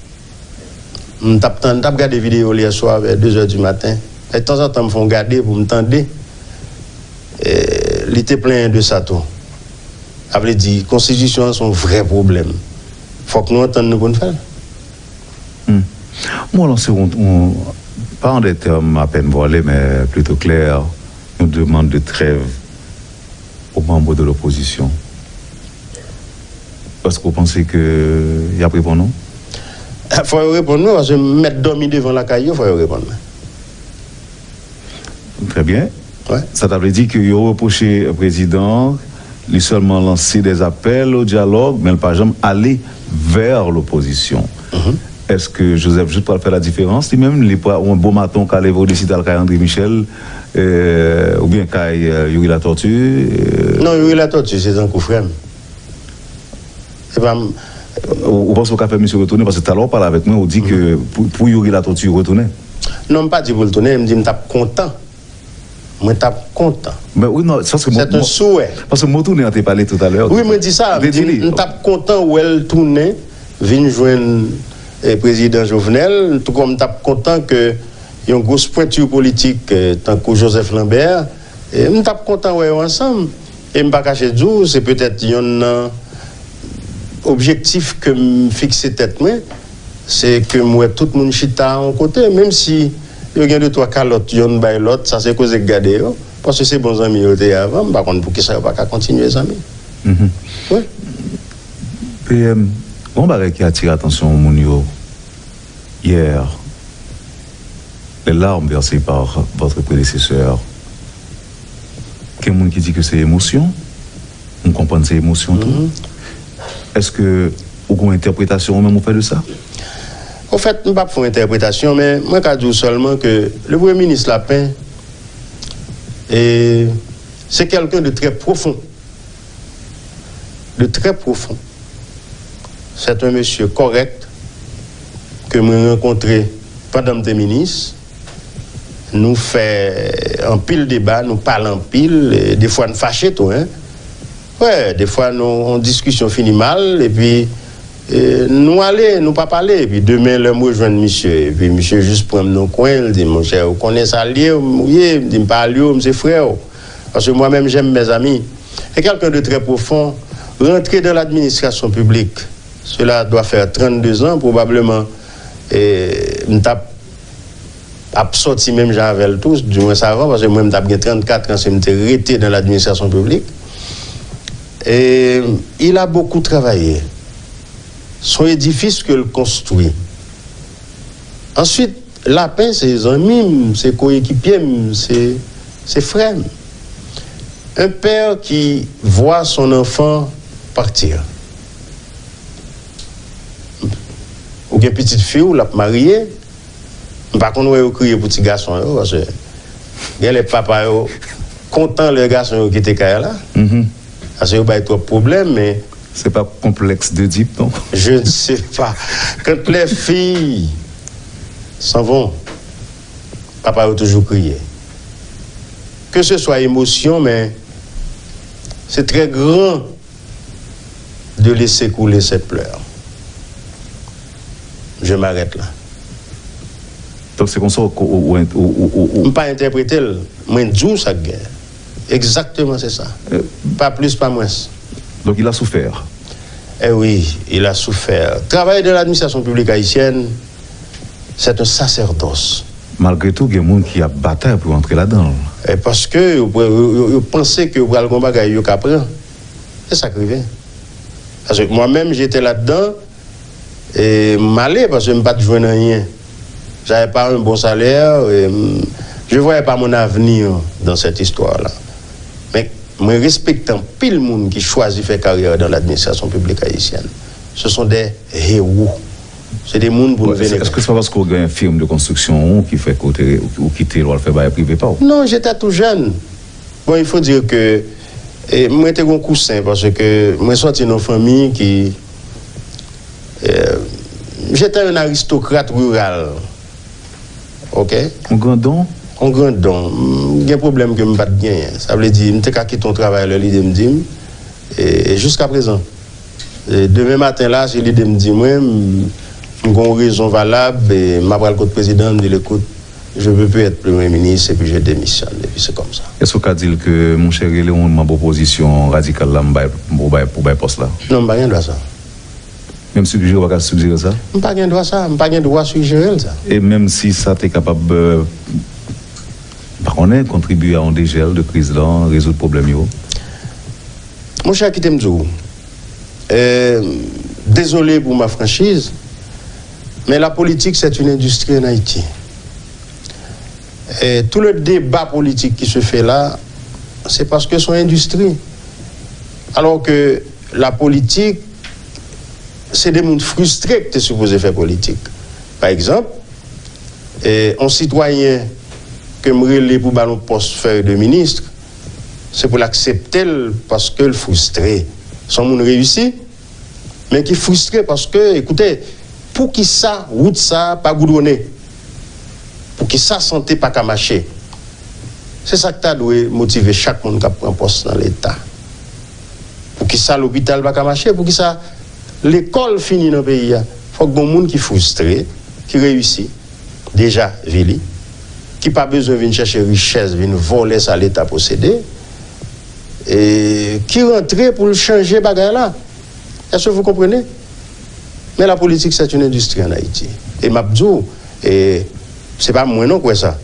M t ap tann, m t ap gade videyo l yè swa vè de zè di maten. E tanzantan, m fè yon gade pou m tande. E, li te plenyen de sa tou. Sa vle di, konstitisyon an se yon vrè pwoblèm. Fòk nou antann nou pou n fè l. Hmm. Mwen lanse yon, yon, pa an de tèm apèn vwale, men plito klè, yon demann de trèv aux membres de l'opposition. Èske w panse ke y ap reponn ou? Fò yo reponn mwen, paske m mèt dòmi devan lakay yo, fò yo reponn mwen. Très bien. Sa ta vle di ke yo repwoche prezidan an, li sèlman lanse des appels au dialogue, men l pa janm ale vers l'opposition. Èske Joseph Jouthe pral fè la diferans li menm? Li pral, yon bon maten, w ka leve, w deside al kay André Michel, euh, oubyen kay euh, Youri Latortue? euh? Non, Youri Latortue, se tankou frè m. Se pa m. Ou, ou panse w ka fè misye retounen? Paske talè w pale avèk mwen, ou di ke pou, pou Youri Latortue retounen. Non, m pa di pou l tounen, m di m t ap kontan. Mwen t ap kontan. Men wi, non, se paske mo, C'est un mo, souhait. Paske mo tounen an te pale toutalè. Wi, mwen di sa, m di m t ap kontan wè l tounen, vin jwenn eh, prezidan Jovenel, tou kòm m t ap kontan ke yon gwo pwenti politik eh, tankou Joseph Lambert, eh, m t ap kontan wè yo ansanm. E m pa kache di w, se petèt yonn nan objektif ke m fikse tèt mwen, se ke m wè tout moun chita yon kote, menm si yo gen de twa kalòt yonn bay lòt, sa se koze k gade yo, paske se bon zanmi yo te ye avan, m pa konn poukisa yo pa ka kontinye zanmi. Wi. P M, gon bagay ki atire atansyon moun yo yè, les larmes versées par votre prédécesseur. Gen moun ki di ke se emosyon. M konprann se emosyon tou. Èske Ou gen yon entèpretasyon ou menm ou fè de sa? Ofèt, m p ap fè yon entèpretasyon, men mwen ka di w sèlman ke le premye minis Lapin, e, se kèlken de trè pwofon. De trè pwofon. C'est un monsieur correct ke mwen rankontre pandan m te minis. Nou fè anpil deba, nou pale anpil, e defwa n fache tou, en. Wè, defwa nou, yon diskisyon fini mal, epi, e, nou ale, nou pa pale. Epi demen, lè m rejwenn misye, epi misye jis pran m nan kwen, l di, "Monchè, ou konnen sa l ye, ou ye?" M di, "M pa alye w, m se frè w." Parce que moi-même, j'aime mes amis. Et quelqu'un de très profond, rentré dans l'administration publique, cela doit faire trente-deux ans, probablement, e, m t ap ap sòti menm jan avè l tou, dimwens avan, paske mwen, m t ap gen trannkat an si m te rete dans l'administration publique. Et il a beaucoup travaillé. Son édifice ke l konstwi. Answit, Lapin se zanmi m, se koyekipye m, se, se frè m. Un père qui voit son enfant partir. Ou gen pitit fi w, l ap marye, m pa konn wè yo kriye pou ti gason yo, paske gen lè papa yo kontan lè gason yo kite kay la. Mhm. Paske yo bay twòp pwoblèm, men se pa konplèks de dip, non? Je ne sais pas. Quand les filles s'en vont, papa yo toujou kriye. Que ce soit émotion, mais c'est très grand de laisser couler cette pleure. Je m'arrête là. Donk, se konsa ou, ou, ou, ou, ou, ou, ou M pa entèprete l, mwen di w sa k gen. Egzakteman, se sa. Euh, pa plis, pa mwens. Donc, il a souffert. Eh oui, il a souffert. Travay de l'administration publique haïtienne, c'est un sacerdoce. Malgre tou, gen moun ki ap batay pou yo antre ladan l. E paske yo, yo, yo, yo panse ke yo pral gen yon bagay yo ka pran. Se sa k rive. Paske mwen menm, j'étais là-dedans, e m ale paske m pa t jwenn anyen. J'avais pas un bon salaire, et, mm, je voyais pas mon avenir dans cette histoire-là. Men mwen respekte anpil moun ki chwazi fè karyè dans l'administration publique haïtienne. Ce sont des héros. Se de moun pou nou venere. Èske se pa paske w gen firm de konstriksyon ou ki fè ke w te, ou kite l w al fè bagay prive pa w? Non, j'étais tout jeune. Bon, il faut dire que, e, mwen te gon kousen, paske mwen sòti nan fanmi ki, e, j'étais un aristocrate rural. Ok? Yon grandon? Yon grandon. M gen pwoblèm ke m pa t genyen. Sa vle di, m te ka kite yon travay lè lide m di m. E, e jiskaprezan. E demen maten la, si lide m di mwen, m, m gen yon rezon valab, e m ap al kot prezidan, m di l, écoute, je peux plus être premier ministre, et puis je démissionne, et puis c'est comme ça. Èske w ka di l ke, monchè, rele yon manm opozisyon radikal la, m bay, pou bay, pou bay pòs la? Non, m pa gen dwa sa. Menm sijere w pa ka sijere sa? M pa gen dwa sa, m pa gen dwa sijere l sa. E menm si sa te kapab, euh, m pa konnen, kontribye a yon dejèl de kriz lan, rezoud pwoblèm yo? Monchè, kite m di w, euh, désolé pour ma franchise, mais la politique, c'est une industrie en Haïti. Et tout le débat politique qui se fait là, c'est parce que c'est une industrie. Alors que la politique, se de moun fristre ki te sipoze fè politik. Pa egzanp, e, yon sitwayen ke m rele pou ba l yon pòs fèy de minis, se pou l aksepte l paske l fristre. Se yon moun reyisi, men ki fristre paske, ekoute, poukisa wout sa a pa goudwone? Poukisa sante pa ka mache? Se sa k ta dwe motive chak moun k ap pran pòs nan Leta. Poukisa lopital pa ka mache? Poukisa lekòl fini nan peyi a? Fòk gon moun ki fristre, ki reyisi, deja vi li, ki pa bezwen vin chèche richès, vin vòlè sa Leta posede, e ki rantre pou l chanje bagay la. Est-ce que vous comprenez? Mais la politique, c'est une industrie en Haïti. E m ap di w, e se pa mwen non k wè sa.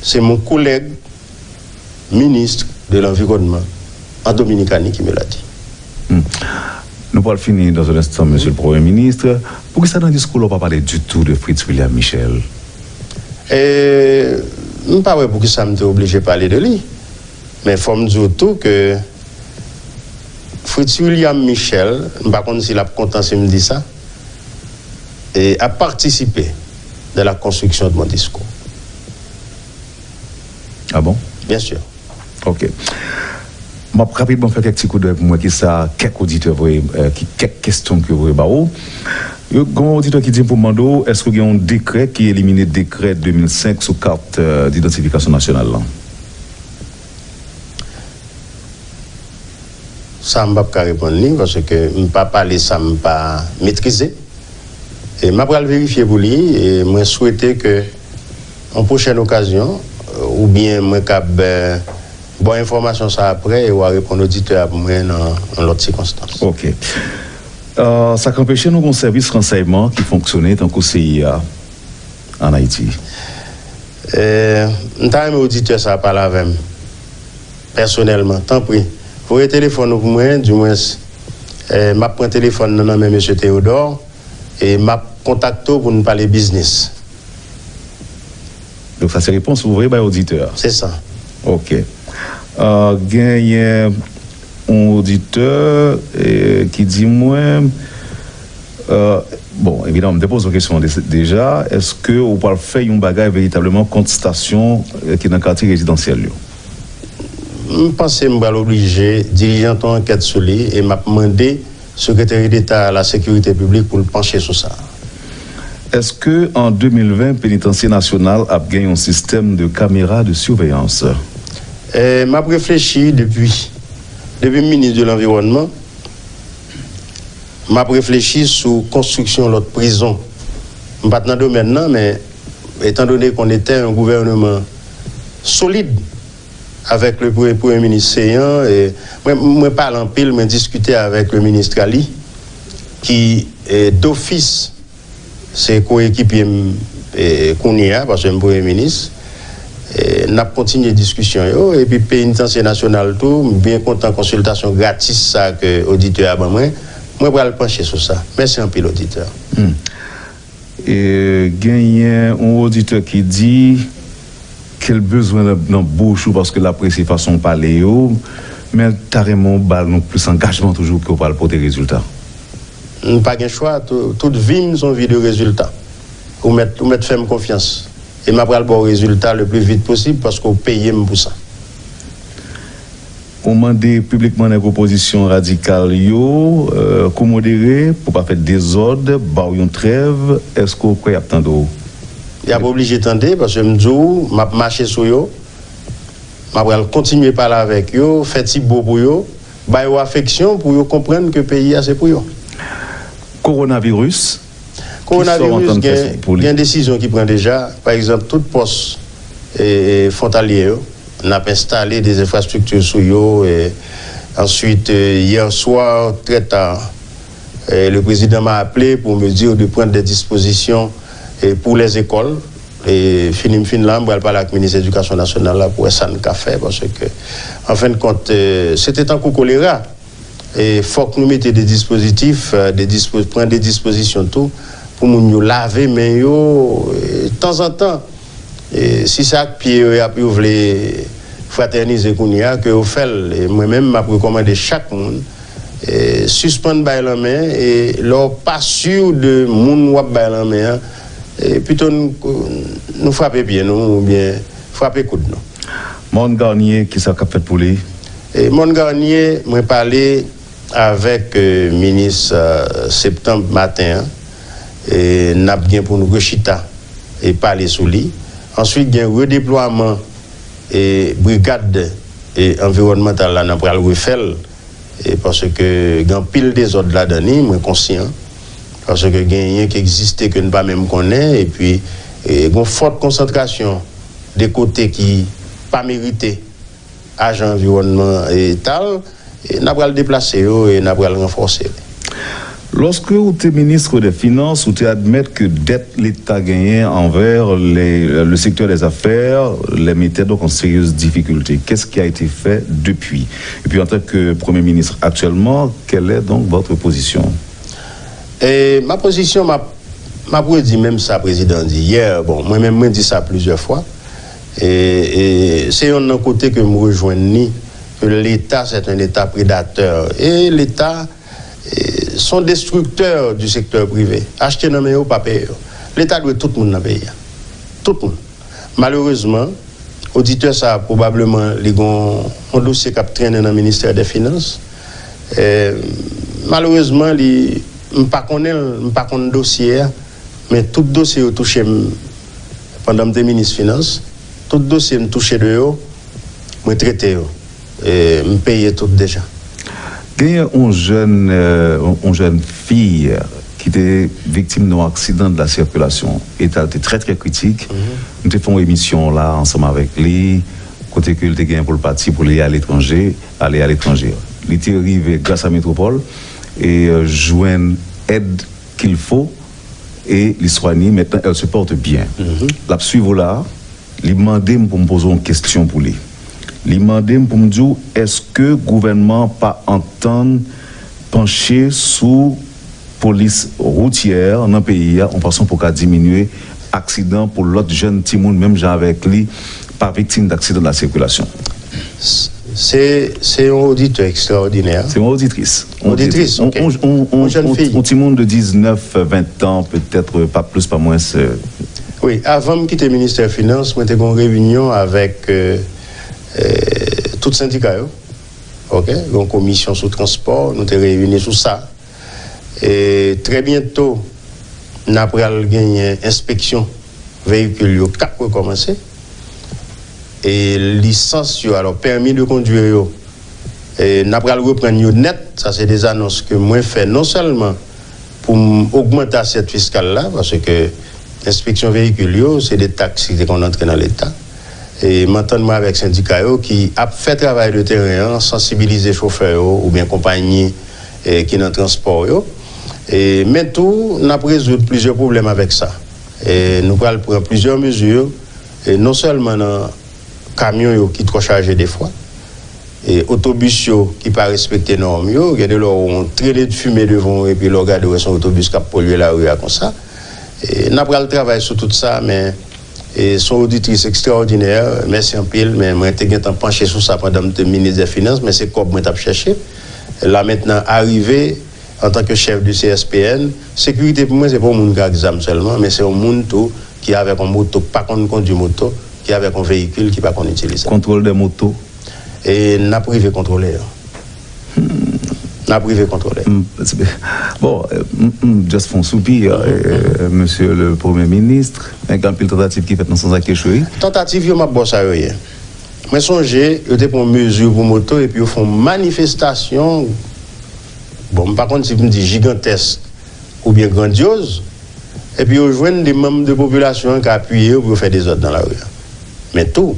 C'est mon collègue ministre de l'Environnement en Dominicanie qui me l'a dit. Hmm. Nou pral fini dans un instant, Monsieur le Premier ministre. Poukisa nan diskou la w pa pale ditou de Fritz William Michel? E, m pa wè poukisa m te oblije pale de li. Men fò m di w tou ke Fritz William Michel, m pa konn si l ap kontan si m di sa, e, a participé dans la construction de mon discours. Ah bon? Bien sûr. Ok. M ap rapidman fè kèk ti koudèy pou m wè kisa kèk oditè voye, euh, ki, kèk kesyon ke yo voye ba ou. Yo, gen yon oditè ki di m pou m mande w, èske gen yon dekrè ki elimine dekrè de mil senk sou kat, euh, didantifikasyon nasyonal lan? Sa m p ap ka reponn li, paske m pa pale sa m pa metrize. E m ap pral verifye pou li, e mwen swete ke yon pwochèn okazyon, oubyen mwen kab, eh, ba w enfòmasyon sa apre, e w a reponn oditè a pou mwen nan yon lòt sikonstans. Ok. Euh, sa k anpeche nou gen yon sèvis ransèyman ki fonksyone tankou C I A ann Ayiti? Eh, m ta renmen oditè sa a pale avè m pèsonèlman, tanpri. Voye telefòn ou pou mwen, dimwens, eh, m ap pran telefòn nan nan men mesye Théodore, e m ap kontakte w pou n pale biznis. Donk sa se repons ou voye bay oditè a. Se sa. Ok. Euh, genyen yon oditè, eh, ki di mwen, euh, bon, evidaman, m te poze yon kesyon de- deja, èske ou pral fè yon bagay veritableman kont stasyon, eh, ki nan katye rezidansyèl yo? M panse m pral oblije dilijante yon ankèt sou li e m ap mande Sekreteri Deta a la Sekirite Piblik pou l panche sou sa. Èske an de mil ven, Penitansye Nasyonal ap gen yon sistèm de kamera de siveyans? Eh, m ap reflechi depi, depi m minis de lanviwònman, m ap reflechi sou konstriksyon lòt prizon. M pa t nan domèn nan, men etandone qu'on était un gouvernement solide avec le pre- Premye Minis Céant, e mwen, mwen pale anpil, mwen diskite avèk le minis Trali, ki, eh, dofis se koekipye m, eh, kounye a, paske m Premye Minis. Eh, n ap kontinye diskisyon yo, epi Penitansye Nasyonal tou, m byen kontan konsiltasyon gratis sa ke oditè a ban mwen. Mwen pral panche sou sa. Mèsi anpil, oditè. Hmm. E genyen yon oditè ki di ke l bezwen nan, nan bouch ou paske l apresye fason w pale yo, men l ta renmen w ba l yon plis angajman toujou ke w pral pote rezilta. M pa gen chwa, tou- tout vi m se yon vi de rezilta. Ou mèt, ou mèt fè m konfyans. E m ap pral ba w rezilta le pli vit posib paske w peye m pou sa. Ou mande piblikman nèg opozisyon radikal yo, euh, kou modere, pou pa fè dezòd, ba w yon trèv, èske w kwè y ap tande w? Y ap oblije tande, paske m di w, m ap mache sou yo, m ap pral kontinye pale avèk yo, fè ti bo pou yo, ba yo afeksyon pou yo konprann ke peyi a se pou yo. Kowonaviris, Kowonaviris, gen, gen desizyon ki pran deja. Pa egzanp, tout pòs, e, e, fwontalye yo, n ap enstale de enfrastrikti sou yo. E, answit, e, yè swa, trè ta, e, le président m'a appelé pour me dire de prendre des dispositions, e, pour les écoles. E, fini m fin la, m pral pale ak minis edikasyon nasyonal la pou wè sa n ka fè, paske, an fen de kont, e, se te tankou kolera. E fòk nou mete de dispozitif, e, de dispo- pran de dispozisyon tou pou moun yo lave men yo, e, tanzantan. E si se ak pye yo y ap, yo vle fratènize kounye a, ke yo fè l. E mwen menm, m ap rekòmande chak moun, e, sispann bay lanmen, e lè w pa si de moun w ap bay lanmen an, e pito n- nou frape pye nou oubyen frape koud nou. Morne Garnier, kisa k ap fèt pou li? E Morne Garnier, mwen pale avèk, e, minis, e, Septan maten an. E n ap gen pou n rechita e pale sou li. Answit, gen redeplwaman, e, brigad, e, anviwònmantal la, n ap pral refè l. E paske gen anpil dezòd ladan li, mwen konsyan. Paske genyen ki egziste ke n pa menm konnen, epi, e, gen yon fòt konsantrasyon de kote ki pa merite ajan anviwònman, e, tal, e, n a pral deplase yo e n a pral ranfòse li. Lorsque ou te ministre des Finances, ou te admèt ke dèt Leta genyen anvè le, le secteur des affaires les mettait donc en sérieuse difficulté. Qu'est-ce qui a été fait depuis? Et puis, en tant que Premier ministre actuellement, quelle est donc votre position? E ma pozisyon, m ap, m ap redi menm sa prezidan di yè. Bon, mwen menm, mwen di sa plizyè fwa. E, e se yonn nan kote ke m rejwenn li que l'État, c'est un État prédateur. Et l'État, eh, sont destructeurs du secteur privé. Achte nan men yo, pa peye yo. Leta dwe tout moun nan peyi a. Tout moun. Malerezman, oditè sa a, pwobableman, li gon yon dosye k ap trennen nan ministè dè finans. Eh, malerezman, li, m pa konnen l, m pa konn dosye a, men tout dosye yo touche m pandan m te minis finans. Tout dosye m touche de yo, mwen trete yo. E m peye tout deja. Genyen yon jèn, euh, yon, yon jèn fi ki te viktim de yon aksidan de la sirkilasyon. Eta l te trè, trè kritik. M te fè yon emisyon la ansanm avèk li, kote ke l te gen pou l pati pou li aletranje, ale aletranje. Li te rive gras a Metropole e, euh, jwenn èd qu'il faut e li swanye. Maintenant, elle se porte bien. L ap swiv ou la, li mande m pou m poze yon kesyon pou li. Li mande m pou m di w, èske gouvènman an pa antann panche sou polis woutyè nan peyi a, yon fason pou ka diminye aksidan pou lòt jèn timoun, menm jan avèk li, pa viktim d'aksidan de la sirkilasyon? Se, se yon oditè ekstraòdinè. Se yon oditris. Oditris, ok. Yon, yon, yon, yon, yon jèn fi. Yon timoun de diznèf, ven tan, petèt, pa plis, pa mwens. Wi, avan m kite ministè finans, mwen te gen yon reyinyon avèk, euh, euh, tout sendika yo. Ok? Yon komisyon sou transpò, nou te reyini sou sa. E trè byento, n a pral genyen enspeksyon veyikil yo k ap rekòmanse. E lisans yo, alò, pèmi de kondwi yo, e n a pral reprann yo nèt. Sa se de zanons ke mwen fè non sèlman pou m ogmante asyèt fiskal la, paske enspeksyon veyikil yo, se de taks ki te konn antre nan Leta. E m antann mwen avèk sendika yo ki ap fè travay de teren an, sansibilize chofè yo oubyen konpayi, e, ki nan transpò yo. E, men tou, n ap rezoud plizyè pwoblèm avèk sa. E, nou pral pran plizyè mezi, e, non sèlman nan kamyon yo ki twò chaje defwa, e, otobis yo ki pa respekte nòm yo, gen de lè w wè yon trene de fimen devan w epi lè w gade w wè se yon otobis k ap polye lari a konsa. E, n ap pral travay sou tout sa, men, e, se yon oditris ekstraòdinè, mèsi anpil, men mwen te gentan panche sou sa pandan m te minis dè finans, men se kòb mwen t ap chèche. La mentnan arive, antanke chèf de C S P N, sekirite pou mwen se pa yon moun ki ak zam sèlman, men se yon moun tou ki avèk yon moto k pa konn kondwi moto, ki avèk yon veyikil ki pa konn itilize. Kontwòl de moto? E n ap rive kontwole yo. N ap rive kontwole. M, bon, euh, m, m just fè yon soupi, euh, mesye le premye minis, men gen anpil tantativ ki fèt nan sans sa k echwe. Tantativ yo, m ap ba w sa yo ye. Mwen sonje, yo te pran mezi pou moto epi yo fè yon manifestasyon, bon, m pa konn si pou m di jigantèsk oubyen grandyoz, epi yo jwenn de manm de popilasyon an k apiye yo pou yo fè dezòd nan lari a. Men tou,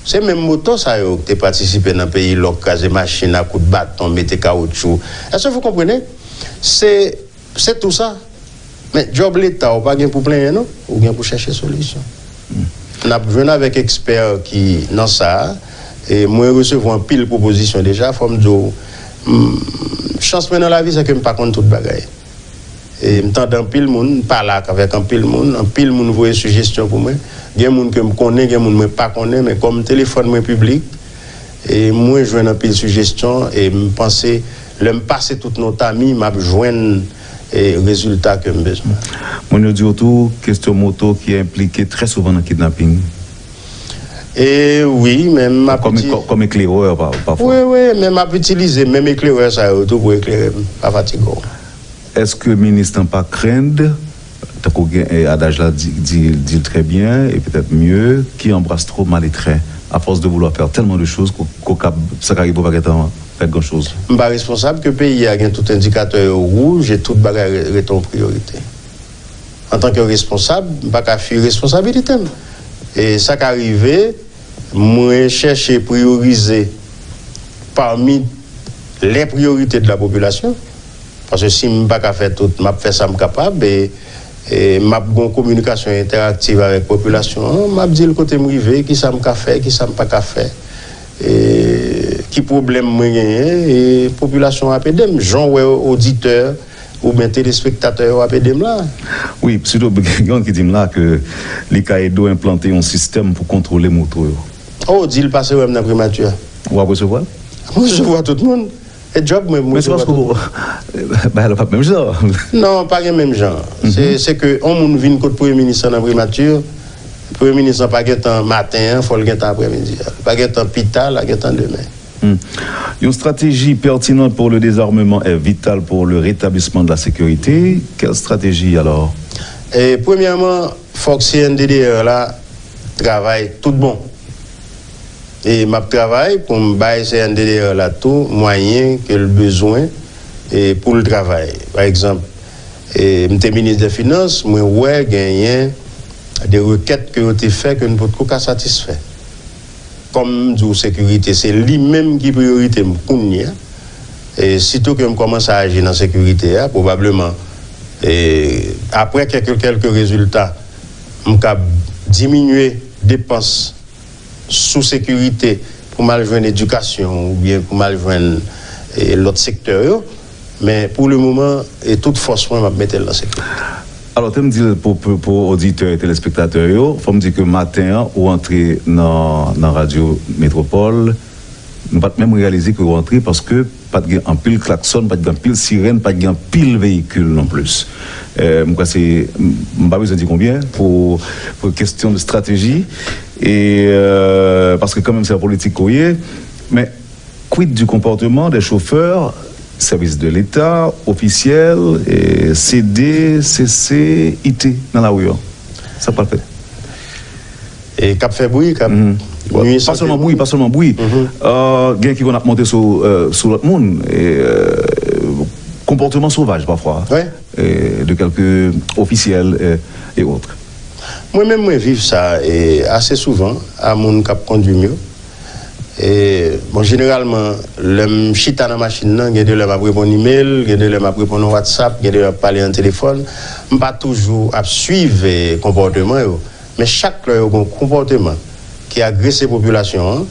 se menm moto sa yo ki te patisipe nan peyi lòk, kraze machin a kout baton, mete kawotchou. Est-ce que vous comprenez? Se, se tou sa. Men djòb Leta, ou pa gen pou plenyen, non. Ou gen pou chèche solisyon. N ap jwenn avèk ekspè ki nan sa a. E mwen resevwa anpil pwopozisyon deja. Fò m di w, m, chans mwen nan lavi, se ke m pa konn tout bagay. E m tande anpil moun, m pale ak, avèk anpil moun, anpil moun voye sijesyon pou mwen. Gen moun ke m konnen, gen moun mwen pa konnen, men kòm telefòn mwen piblik, e mwen jwenn anpil sijesyon, e m panse, lè m pase tout nota mi, m ap jwenn, e, rezilta ke m bezwen. Moun yo di w tou, kesyon moto ki enplike trè souvan nan kidnaping. E wi, men m ap kòm, iti- kò-, kòm eklerè pa, pafwa. Wi, wi, men m ap itilize menm eklerè sa yo tou pou eklere m, pa fatige w. Èske minis lan pa krenn, tankou gen, e, adaj la di, di, di l trè byen, e petèt mye, qui embrasse trop mal est trait, à force de vouloir faire tellement de choses, ko, ko kab, sa ka rive w pa gentan fè gran choz. M pa responsab ke peyi a gen tout endikatè yo wouj e tout bagay re-, rete yon priyorite. Antanke responsab, m pa ka fui responsabilite m. E sa ka rive, mwen chèche priyorize parmi les priorités de la population. Paske si m pa ka fè tout, m ap fè sa m kapab e, e m ap gen yon kominikasyon entèraktiv avèk popilasyon an. M ap di l kote m rive, ki sa m ka fè, ki sa m pa ka fè, e ki pwoblèm mwen genyen, e popilasyon an ap ede m. Jan w wè oditè oubyen telespektatè yo ap ede m la. Wi, sitou gen yon ki di m la ke li ka ede w enplante yon sistèm pou kontwole moto yo. O, di l pase wè m nan primati a. W ap resevwa l? Mwen resevwa tout moun. E djòb mwen, mwen Men se resevwa paske tout moun. w- bagay la p ap menm jan. Non, pa gen menm jan. Se se ke yon moun vin kot premye minis lan nan primati, premye minis lan pa gentan maten an, fò l gentan aprèmidi a. Li pa gentan pita, l a gentan demen. Hmm. Une stratégie pertinente pour le désarmement est vitale pour le rétablissement de la sécurité. Quelle stratégie alors? E premyèman, fòk C N D D R la travay tout bon. E m ap travay pou m bay C N D D R la tou mwayen ke l bezwen e pou l travay. Pa egzanp, e m te minis de finans, mwen wè genyen de rekèt ke yo te fè ke n potko ka satisfè. Kòm m di w, sekirite se li menm ki priyorite m kounye a. E sitou ke m kòmanse aji nan sekirite a, pwobableman, e, apre kèk kèlke rezilta, m kab diminye depans sou sekirite pou m al jwenn edikasyon oubyen pou m al jwenn e, lòt sektè yo. Men pou le moman, e tout fòs mwen, m ap mete l nan sekirite. Alò, te m di l pou, pou, pou oditè e telespektatè yo, fò m di ke maten an, ou antre nan, nan Radyo Metwopòl, nou pa t menm reyalize ke ou antre paske pa t gen anpil klaksòn, pa t gen anpil sirèn, pa t gen anpil veyikil non plis. Euh, m kwè se, m m pa bezwen di konbyen pou, pou kesyon de strateji. E, euh, paske kanmenm se an politik ke w ye, men quid du comportement des chauffeurs, services de l'État, officiels, et C D, C C, I T nan lari an? Sa k pral fèt? E k ap fè bri, k ap Mhm. nwi Pa sèlman bri, pa sèlman bri. Euh, gen ki konn ap monte sou, euh, sou lòt moun. E, euh, konpòteman sovaj pafwa. Wi. E, de kèlke ofisyèl, euh, et autres. Mwen menm, mwen viv sa e ase souvan a moun k ap kondui m yo. E, bon, jeneralman, lè m chita nan machin nan, gen de lè m ap reponn imèl, gen de lè m ap reponn WhatsApp, gen de lè m ap pale nan telefòn. M pa toujou ap swiv e, konpòteman yo. Men chak lè yo gen yon konpòteman ki agrese popilasyon an,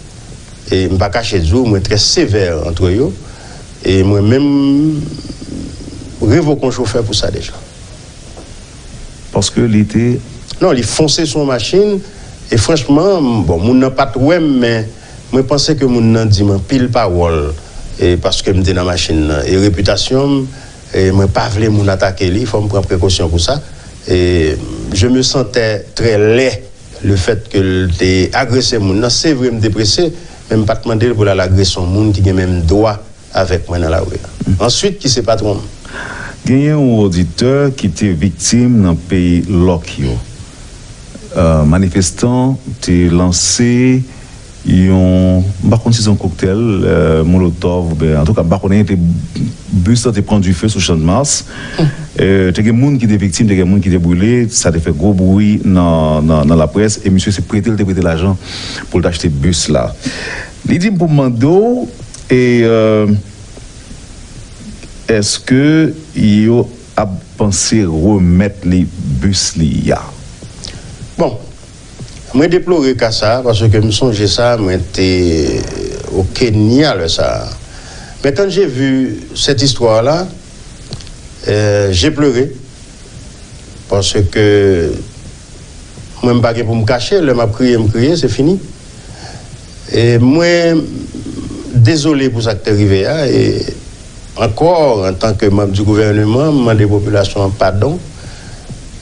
e m pa kache di w, mwen trè sevè antre yo, e mwen menm revoke yon chofè pou sa deja. Paske li te Non, li fonse sou yon machin, e franchman, m- bon, moun nan pa t wè m, men mwen panse ke moun nan di m anpil pawòl, e paske m te nan machin nan, e repitasyon m, e mwen pa vle moun atake li, fò m pran prekosyon pou sa. E je me sentais très laid le fait ke l te agrese moun nan. Se vre, m te prese, men m pa t mande l pou l al agrese yon moun ki gen menm dwa avèk mwen nan lari a. Answit, ki se patwon m. Genyen yon oditè ki te viktim nan peyi lòk yo. Euh, manifestan te lanse yon, m pa konn si se yon koktèl, euh, molotòv, oubyen, antouka, m pa konnen, te, bis la te pran dife sou Channmas. Euh, te gen moun ki te viktim, te gen moun ki te brile, sa te fè gwo bri nan, nan, nan laprès, e misye se prete l te prete lajan pou l t achte bis la. Li di m pou m mande w, e, euh, èske yo ap panse remèt li bis li a? Bon, mwen deplore ka sa a, paske m sonje sa, mwen te o Kenya lè sa a. Mais quand j'ai vu cette histoire-là, euh, j'ai pleuré, paske mwen m pa gen pou m kache, lè m ap kriye, m kriye, se fini. E mwen dezole pou sa k te rive a, e ankò, antanke manm di gouvèneman, m mande popilasyon an padon.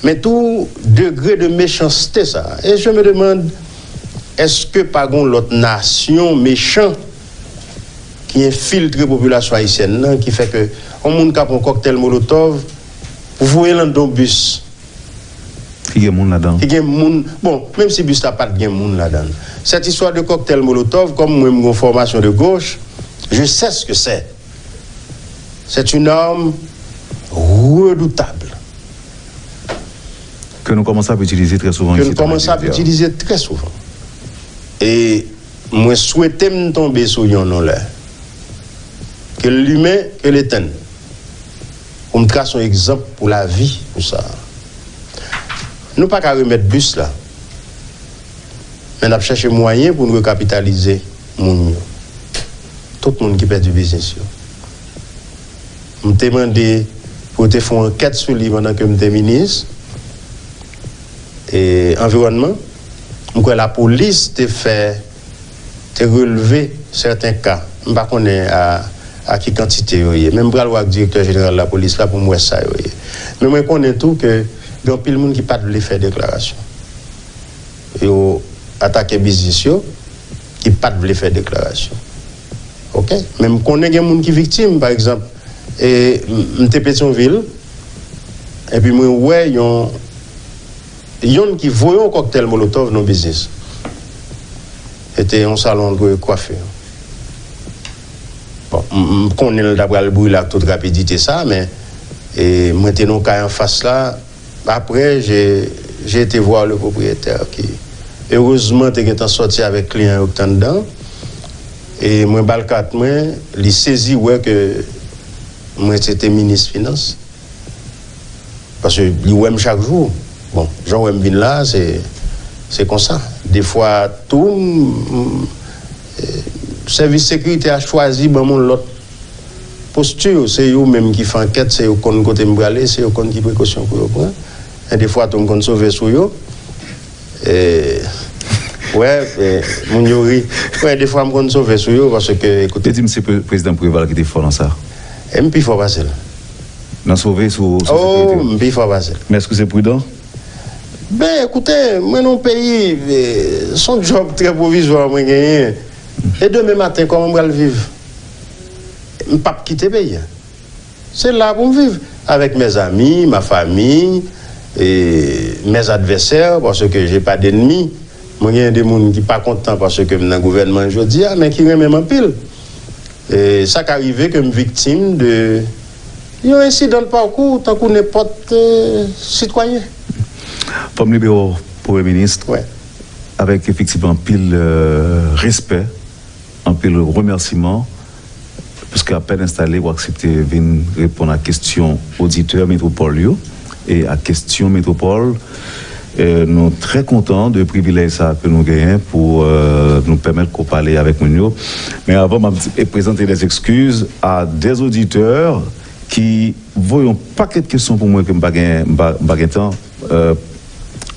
Men tou, degre de mechanste sa, e je me demande, èske pa gon lòt nasyon mechan ki enfiltre popilasyon ayisyèn nan, ki fè ke yon moun ka pran kòktèl molotòv pou voye l anndan yon bis Ki gen moun ladan. Ki gen moun, bon, menm si bis la pa t gen moun ladan l. Cette histoire de cocktail molotov, comme mwen m gon fòmasyon de gauche, je sais ce que c'est. C'est une arme redoutable. Ke nou kòmanse ap itilize trè souvan Ke isit nou kòmanse ap itilize trè souvan. E mwen swete m tonbe sou yon non lè. Ke l limen, ke l etenn. Pou m trase yon egzanp pou lavi pou sa. Nou pa ka remèt bis la. Men n ap chèche mwayen pou n rekapitalize moun yo. Tout moun ki pèdi biznis yo. M te mande pou yo te fè yon ankèt sou li pandan ke m te minis e anviwònman. M kwè lapolis te fè, te relve sèten ka M pa konnen a, a ki kantite yo ye. Men m pral wè ak direktè jeneral lapolis la pou m wè sa yo ye. Men mwen konnen tou ke gen anpil moun ki pa t vle fè deklarasyon. Yo atake biznis yo, ki pa t vle fè deklarasyon. Oke? Men m konnen gen moun ki viktim, pa egzanp, e m m te Petyonvil, epi mwen wè yon, yonn ki voye yon kòktèl molotòv nan biznis. Se te yon salon de kwafi. Bon, m, m konnen l ta pral brile ak tout rapidite sa, men, e, mwen te nan kay anfas la. Après, j'ai, j'ai été voir le propriétaire ki, erezman, te gentan sòti avèk kliyan yo ki t anndan. E mwen ba l kat mwen, li sezi wè ke mwen se te minis finans. Paske li wè m chak jou. Bon, jan w wè m vin la, se, se konsa. Defwa tou, m, m, e, sèvis sekirite a chwazi ban m yon lòt posti. Se yo menm ki fè ankèt, se yo konn kote m prale, se yo konn ki prekosyon pou yo pran. E defwa tou, m konn sove sou yo. E, wè, e, moun yo ri. Wè, defwa m konn sove sou yo, paske, ekoute. Yo di m se pre-, prezidan Preval ki te fò nan sa. E m pi fò pase l. Nan sove sou, sou Oh, sekirite. M pi fò pase l. Men èske se pridan? Ben, ekoute, mwen nan yon peyi, e, se yon djòb trè pwovizwa mwen genyen. E demen maten, kòman m pral viv? M p ap kite peyi a. Se la pou m viv. Avec mes amis, ma famille, et mes adversaires, parce que j'ai pas d'ennemis. Mwen gen de moun ki pa kontan paske m nan gouvènman jodi a, men ki renmen m anpil. E sa ka rive ke m viktim de yon ensidan de parkou, tankou nenpòt, e, sitwayen. Fò m libere w, Premye Minis, Wè. Avèk efektivman anpil, e, respè, anpil remèsiman, paske apèn enstale, w aksepte vin reponn a kesyon oditè Metwopòl yo. E a kesyon Metwopòl, e, nou trè kontan de privilèj sa ke nou genyen pou, e, nou pèmèt ke w pale avèk moun yo. Men avan, m ap di, e prezante des excuses à des auditeurs ki voye yon pakèt kesyon pou mwen ke m pa gen, m pa, m pa gen tan, e,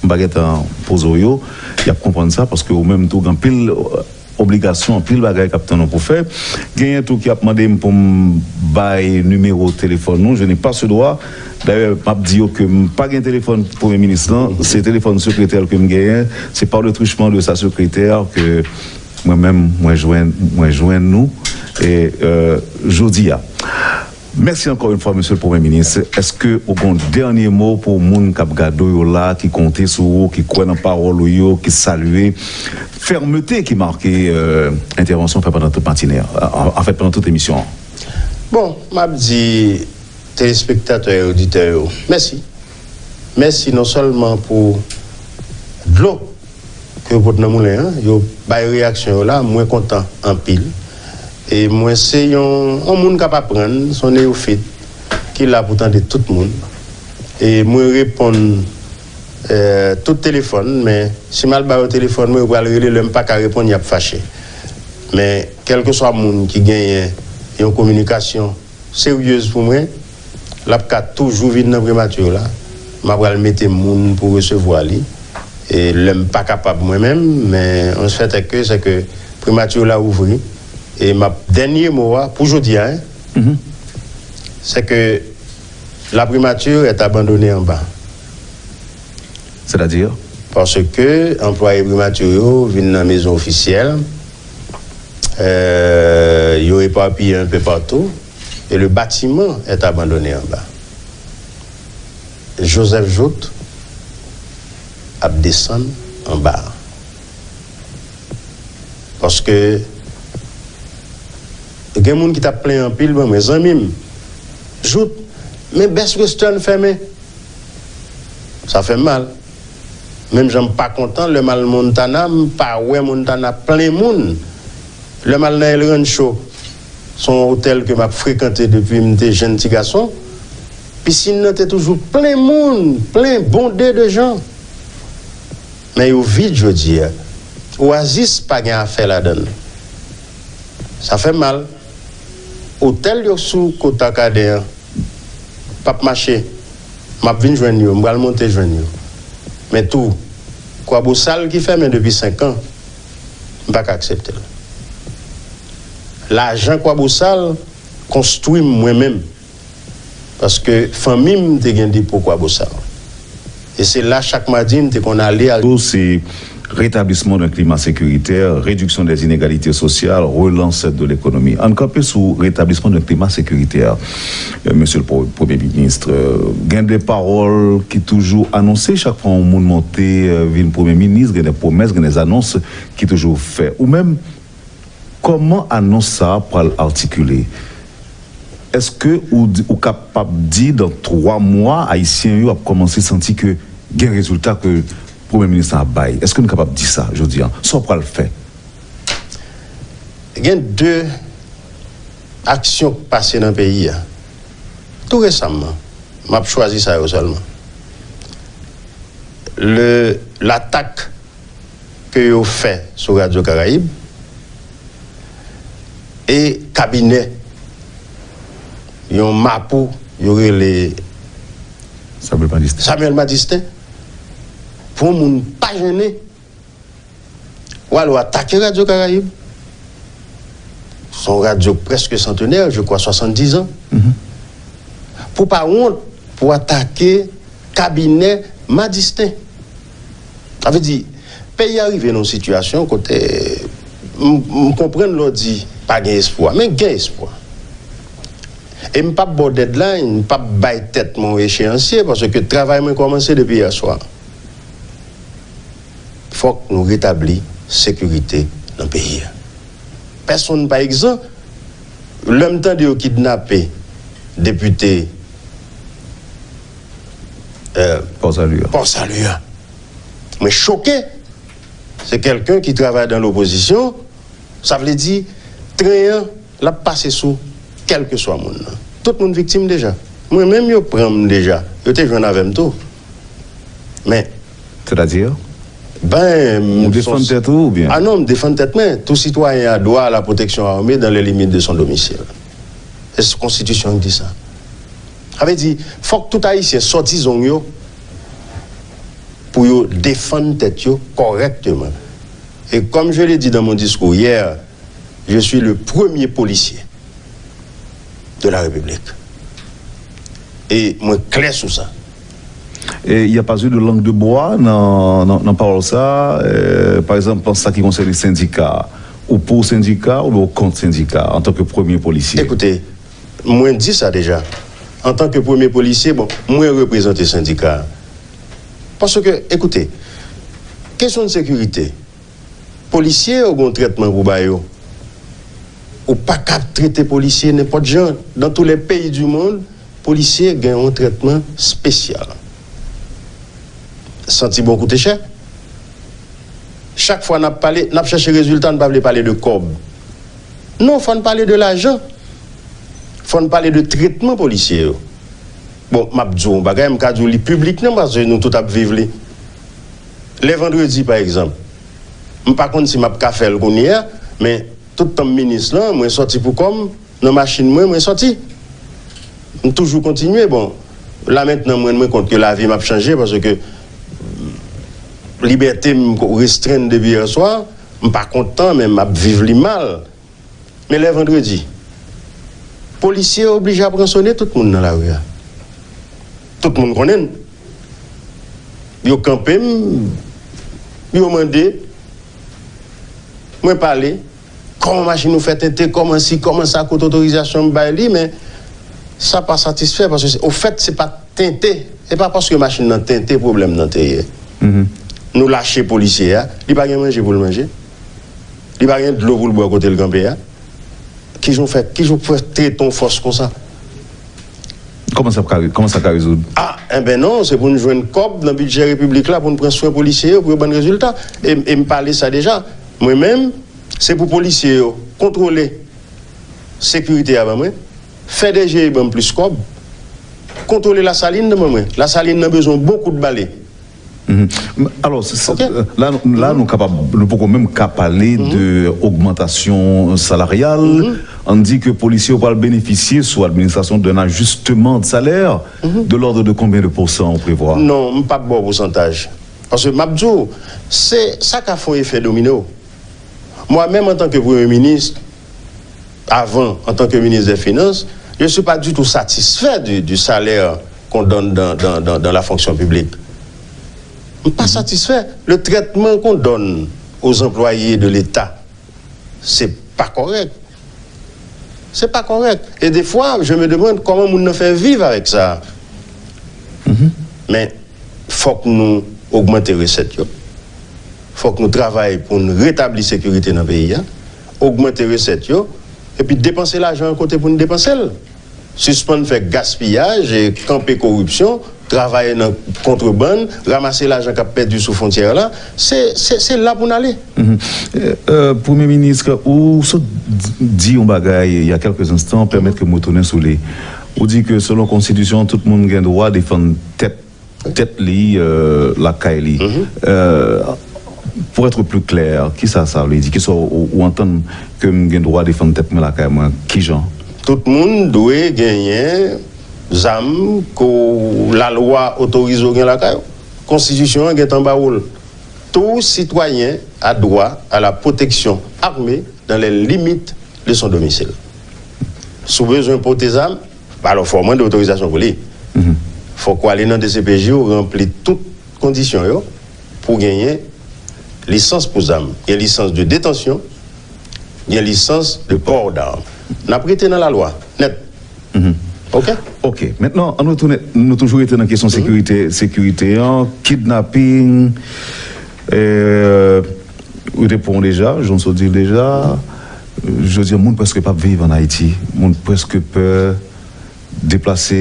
m pa gen tan poze w yo. Y ap konprann sa, paske ou menm tou, gen anpil, e, obligasyon, anpil bagay k ap tann ou pou fè. Genyen tou ki ap mande m pou m bay nimewo telefòn nou. Je n'ai pas ce droit. Dayè, m ap di yo ke m pa gen telefòn Premye Minis lan. Se telefòn sekretè l ke m genyen. C'est par le truchement de sa secrétaire que mwen menm, mwen jwenn, mwen jwenn nou, e, e, jodi a. Mèsi ankò yon fwa, Mesye le Premye Minis. Èske ou gen yon dènye mo pou moun k ap gade w yo la, ki konte sou ou, ki kwè nan pawòl ou yo, ki salye fèmte ki make, e, entèvansyon w fè pandan tout matine a, an, anfèt, pandan tout emisyon an? Bon, m ap di telespektatè e oditè yo, mèsi. Mèsi non sèlman pou dlo ke yo pot nan moulen an, yo bay reyaksyon yo la, mwen kontan anpil. E mwen se yon, yon moun k ap aprann, se yon neyofit ki la pou tande tout moun. E mwen reponn, e, tout telefòn, men si m al ba yo telefòn mwen, yo pral rele, lè m pa ka reponn, y ap fache. Men kèlkeswa moun ki genyen yon kominikasyon seryez pou mwen, l ap ka toujou vin nan Primati la. M ap pral mete moun pou resevwa li. E lè m pa kapab mwen menm, men on fait est que, c'est que Primati la ouvri. E m ap, dènye mo a, pou jodi a, hein, c'est que la primature est abandonnée en bas. C'est-à-dire? Paske anplwaye Primati yo vin nan mezon ofisyèl, e, yo epapiye un peu partout, et le bâtiment est abandonné en bas. Joseph Jouthe ap desann anba a. Paske gen moun ki t ap plenyen anpil ban mwen, zanmi m, Jouthe, men Best Western fèmen. Sa fè m mal. Menm jan m pa kontan, lè m al Montana, m pa wè Montana plen moun. Lè m al nan El Rancho, se yon otèl ke m ap frekante depi m te jenn ti gason, pisin nan te toujou plen moun, plen, bonde de jan. Men yo vid jodi a. Oasis pa gen afè ladan l. Sa fè m mal. Otèl yo sou Kot Arkaden an p ap mache. M ap vin jwenn yo, m pral monte jwenn yo. Men tou, Kwabosal ki fèmen depi senk an, m pa ka aksepte l. Lajan Kwabosal konstwi m mwen menm. Paske fanmi m te gen depo Kwabosal. E se la chak madi m te konn ale a. Se rétablissement d'un climat sécuritaire, réduction des inégalités sociales, relance de l'économie. Ann kanpe sou rétablissement d'un climat sécuritaire. Euh, Monsieur le Pre- Premier ministre, euh, gen de pawòl ki toujou anonse chak fwa yon moun monte, euh, vin premye minis, gen de pwomès, gen de anons ki toujou fè. Ou menm, kòman anons sa a pral atikile? Èske ou, di- ou kapab di dan twa mwa, Ayisyen yo ap kòmanse santi ke gen rezilta ke Premye Minis la ap bay? Èske nou kapab di sa jodi a? Sa w pral fè? Gen de aksyon k pase nan peyi a. Tou resaman, m ap chwazi sa yo sèlman. Le, latak ke yo fè sou Radyo Karayib e kabinè yon mapou yo rele Samuel Madistin. Samuel Madistin, pou yon moun pa jennen, w al w atake Radyo Karayib. Se yon radyo prèske santenè, je crois soixante-dix ans. Pou pa wont, pou atake kabinè Madistin. Sa vle di, peyi a rive nan yon sitiyasyon kote m, m konprann lè w di pa gen espwa, men gen espwa. E m p ap ba w deadline, m p ap bay tèt mwen yon echeyansye, paske travay mwen kòmanse depi yè swa. Fòk nou retabli sekirite nan peyi a. Pèsonn pa egzan, lè m tande yo kidnape depite, euh, Port Salut a. Port Salut a, mwen choke. Se kèlken ki travay dan lopozisyon, sa vle di, tren an, l ap pase sou kèlkeswa moun nan. Tout moun viktim deja. Mwen menm, yo pran m deja. Yo te jwenn avè m tou. Men, Sètadi? Ben, m Ou defann tèt ou oubyen? Ah non, m defann tèt mwen. Tout citoyen a droit à la protection armée dans les limites de son domicile. E se konstitisyon ki di sa. Sa vle di, fòk tout Ayisyen sòti zong yo pou yo defann tèt yo kòrèkteman. Et comme je l'ai dit dans mon discours hier, je suis le premier policier de la République. E mwen klè sou sa. E y a pas eu de langue de bois nan, nan, nan pawòl sa, euh, pa egzanp, an sa ki konsène sendika, ou pou sendika oubyen ou kont sendika antanke premye polisye? Ekoute, mwen di sa deja. Antanke premye polisye, bon, mwen reprezante sendika. Paske, ekoute, kesyon de sekirite, polisye yo gen yon trètman pou ba yo. Ou pa ka trete polisye nenpòt jan. Dans tous les pays du monde, polisye gen yon trètman espesyal. Santi bon koute chè. Chak fwa n ap pale, n ap chèche rezilta, n pa vle pale de kòb. Non, fò n pale de lajan. Fò n pale de trètman polisye yo. Bon, m ap di w yon bagay, m ka di w li piblik nan, paske nou tout ap viv li. Lè vandredi, pa egzanp, m pa konn si m ap ka fè l kounye a, men tout tan m minis lan, mwen sòti pou kò m, nan machin mwen, mwen sòti. M toujou kontinye. Bon, la mentnan, m rann mwen kont ke lavi m ap chanje, paske libète m restrenn depi yè swa, m pa kontan, men m ap viv li mal. Men lè vandredi, polisye yo oblije ap ransone tout moun nan lari a. Tout moun konnen n. Yo kanpe m, yo mande, mwen pale, kòman machin ou fè tente, kòman si, kòman sa, kote otorizasyon m bay li, men sa pa satisfè, paske se, ofèt, se pa tente, se pa paske machin nan tente pwoblèm nan te ye. Nou lache polisye a, li pa gen manje pou l manje, li pa gen dlo pou l bwè kote l kanpe a. Kijan w fè, kijan w fè trete yon fòs konsa? Kòman sa ka, kòman sa ka rezoud? Ah, enben non, se pou n jwenn kòb nan bidjè repiblik la pou n pran swen polisye yo, pou yo ban n rezilta. E, e m pale sa deja. Mwen menm, se pou polisye yo kontwole sekirite a ban mwen, fè D G I ban m plis kòb, kontwole Lasalin nan ban mwen. Lasalin nan bezwen yon bon kout bale. Mhm. Alò, se, se, la, la nou kapab, nou poko menm ka pale de ogmantasyon salaryal. Ann di ke polisye yo pral benefisye sou administrasyon d'un ajustement de salaire de l'ordre de combien de pourcent on prévoit? Non, m p ap ba w pousantaj. Paske m ap di w, se, sa ka fè yon efè domino. Mwen menm, antanke premye minis, avant, en tant que ministre des Finances, je ne suis pas du tout satisfait du, du salaire qu'on donne dans, dans, dans, dans la fonction publique. M pa satisfè. Le traitement qu'on donne aux employés de l'État, c'est pas correct. C'est pas correct. Et des fois, je me demande comment moun nan fè viv avec ça. Men, fòk nou ogmante resèt yo. Fòk nou travay pou n retabli sekirite nan peyi a, ogmante resèt yo, epi depanse lajan an kote pou n depanse l. Sispann fè gaspiyaj e kanpe koripsyon, travay nan kontrebann, ranmase lajan k ap pèdi sou fwontyè la. Se, se, se la pou n ale. Premye minis, ou sot di yon bagay il y a quelques instants, pèmèt ke m retounen sou li. Ou di ke selon konstitisyon, tout moun gen dwa defann tèt tèt li lakay li. Pour être plus clair, kisa sa vle di? Kisa ou antann ke m gen dwa defann tèt mwen lakay mwen? Kijan? Tout moun dwe genyen zam ke lalwa otorize w gen lakay ou. Konstitisyon an gentan ba ou l. Tout citoyen a droit à la protection armée dans les limites de son domicile. Si w bezwen pote zam, alò fò w mande otorizasyon pou li. Fòk ou ale nan D C P J ou ranpli tout kondisyon yo pou w genyen lisans pou zam. Gen lisans de détention, gen lisans de port d'arme. N ap rete nan lalwa nèt. Ok. Ok. Mentnan, ann retounen, nou toujou rete nan kesyon sekirite, sekirite an, kidnaping, euh, ou te pran deja, Johnson di l deja, jodi a moun prèske p ap viv ann Ayiti. Moun prèske pè deplase,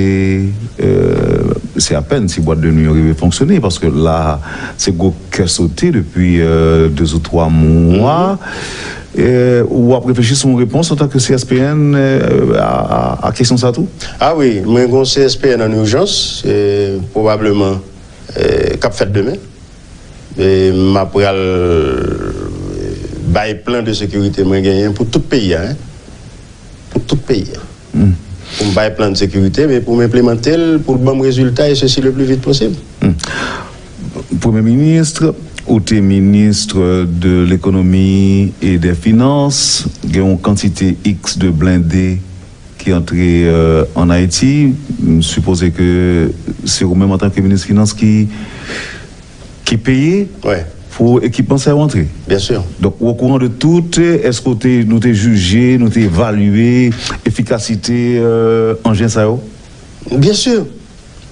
euh, se apèn si bwat de nwi yo rive fonksyone, paske la, se gwo kè sote depi, euh, de ou twa mwa. Euh, ou ap reflechi sou yon repons antanke C S P N, euh, a, a, a kesyon sa tou? Ah wi, mwen gen yon C S P N an ijans, euh, pwobableman, euh, k ap fèt demen. E m ap pral bay plan de sekirite mwen genyen pou tout peyi a, hein. Pou tout peyi a. Pou m bay plan de sekirite, men pou m enplimante l, pou l ban m rezilta, et ceci le plus vite possible. Premye minis, ou te minis de lekonomi e dè finans, gen yon kantite X de blende ki antre, euh, ann Ayiti. M sipoze ke se ou menm antanke minis finans ki, ki peye pou ekipman sa yo antre. Byen si. Donk, ou okouran de tout, èske ou te, nou te jije, nou te evalye efikasite, euh, anjen sa yo? Byen si.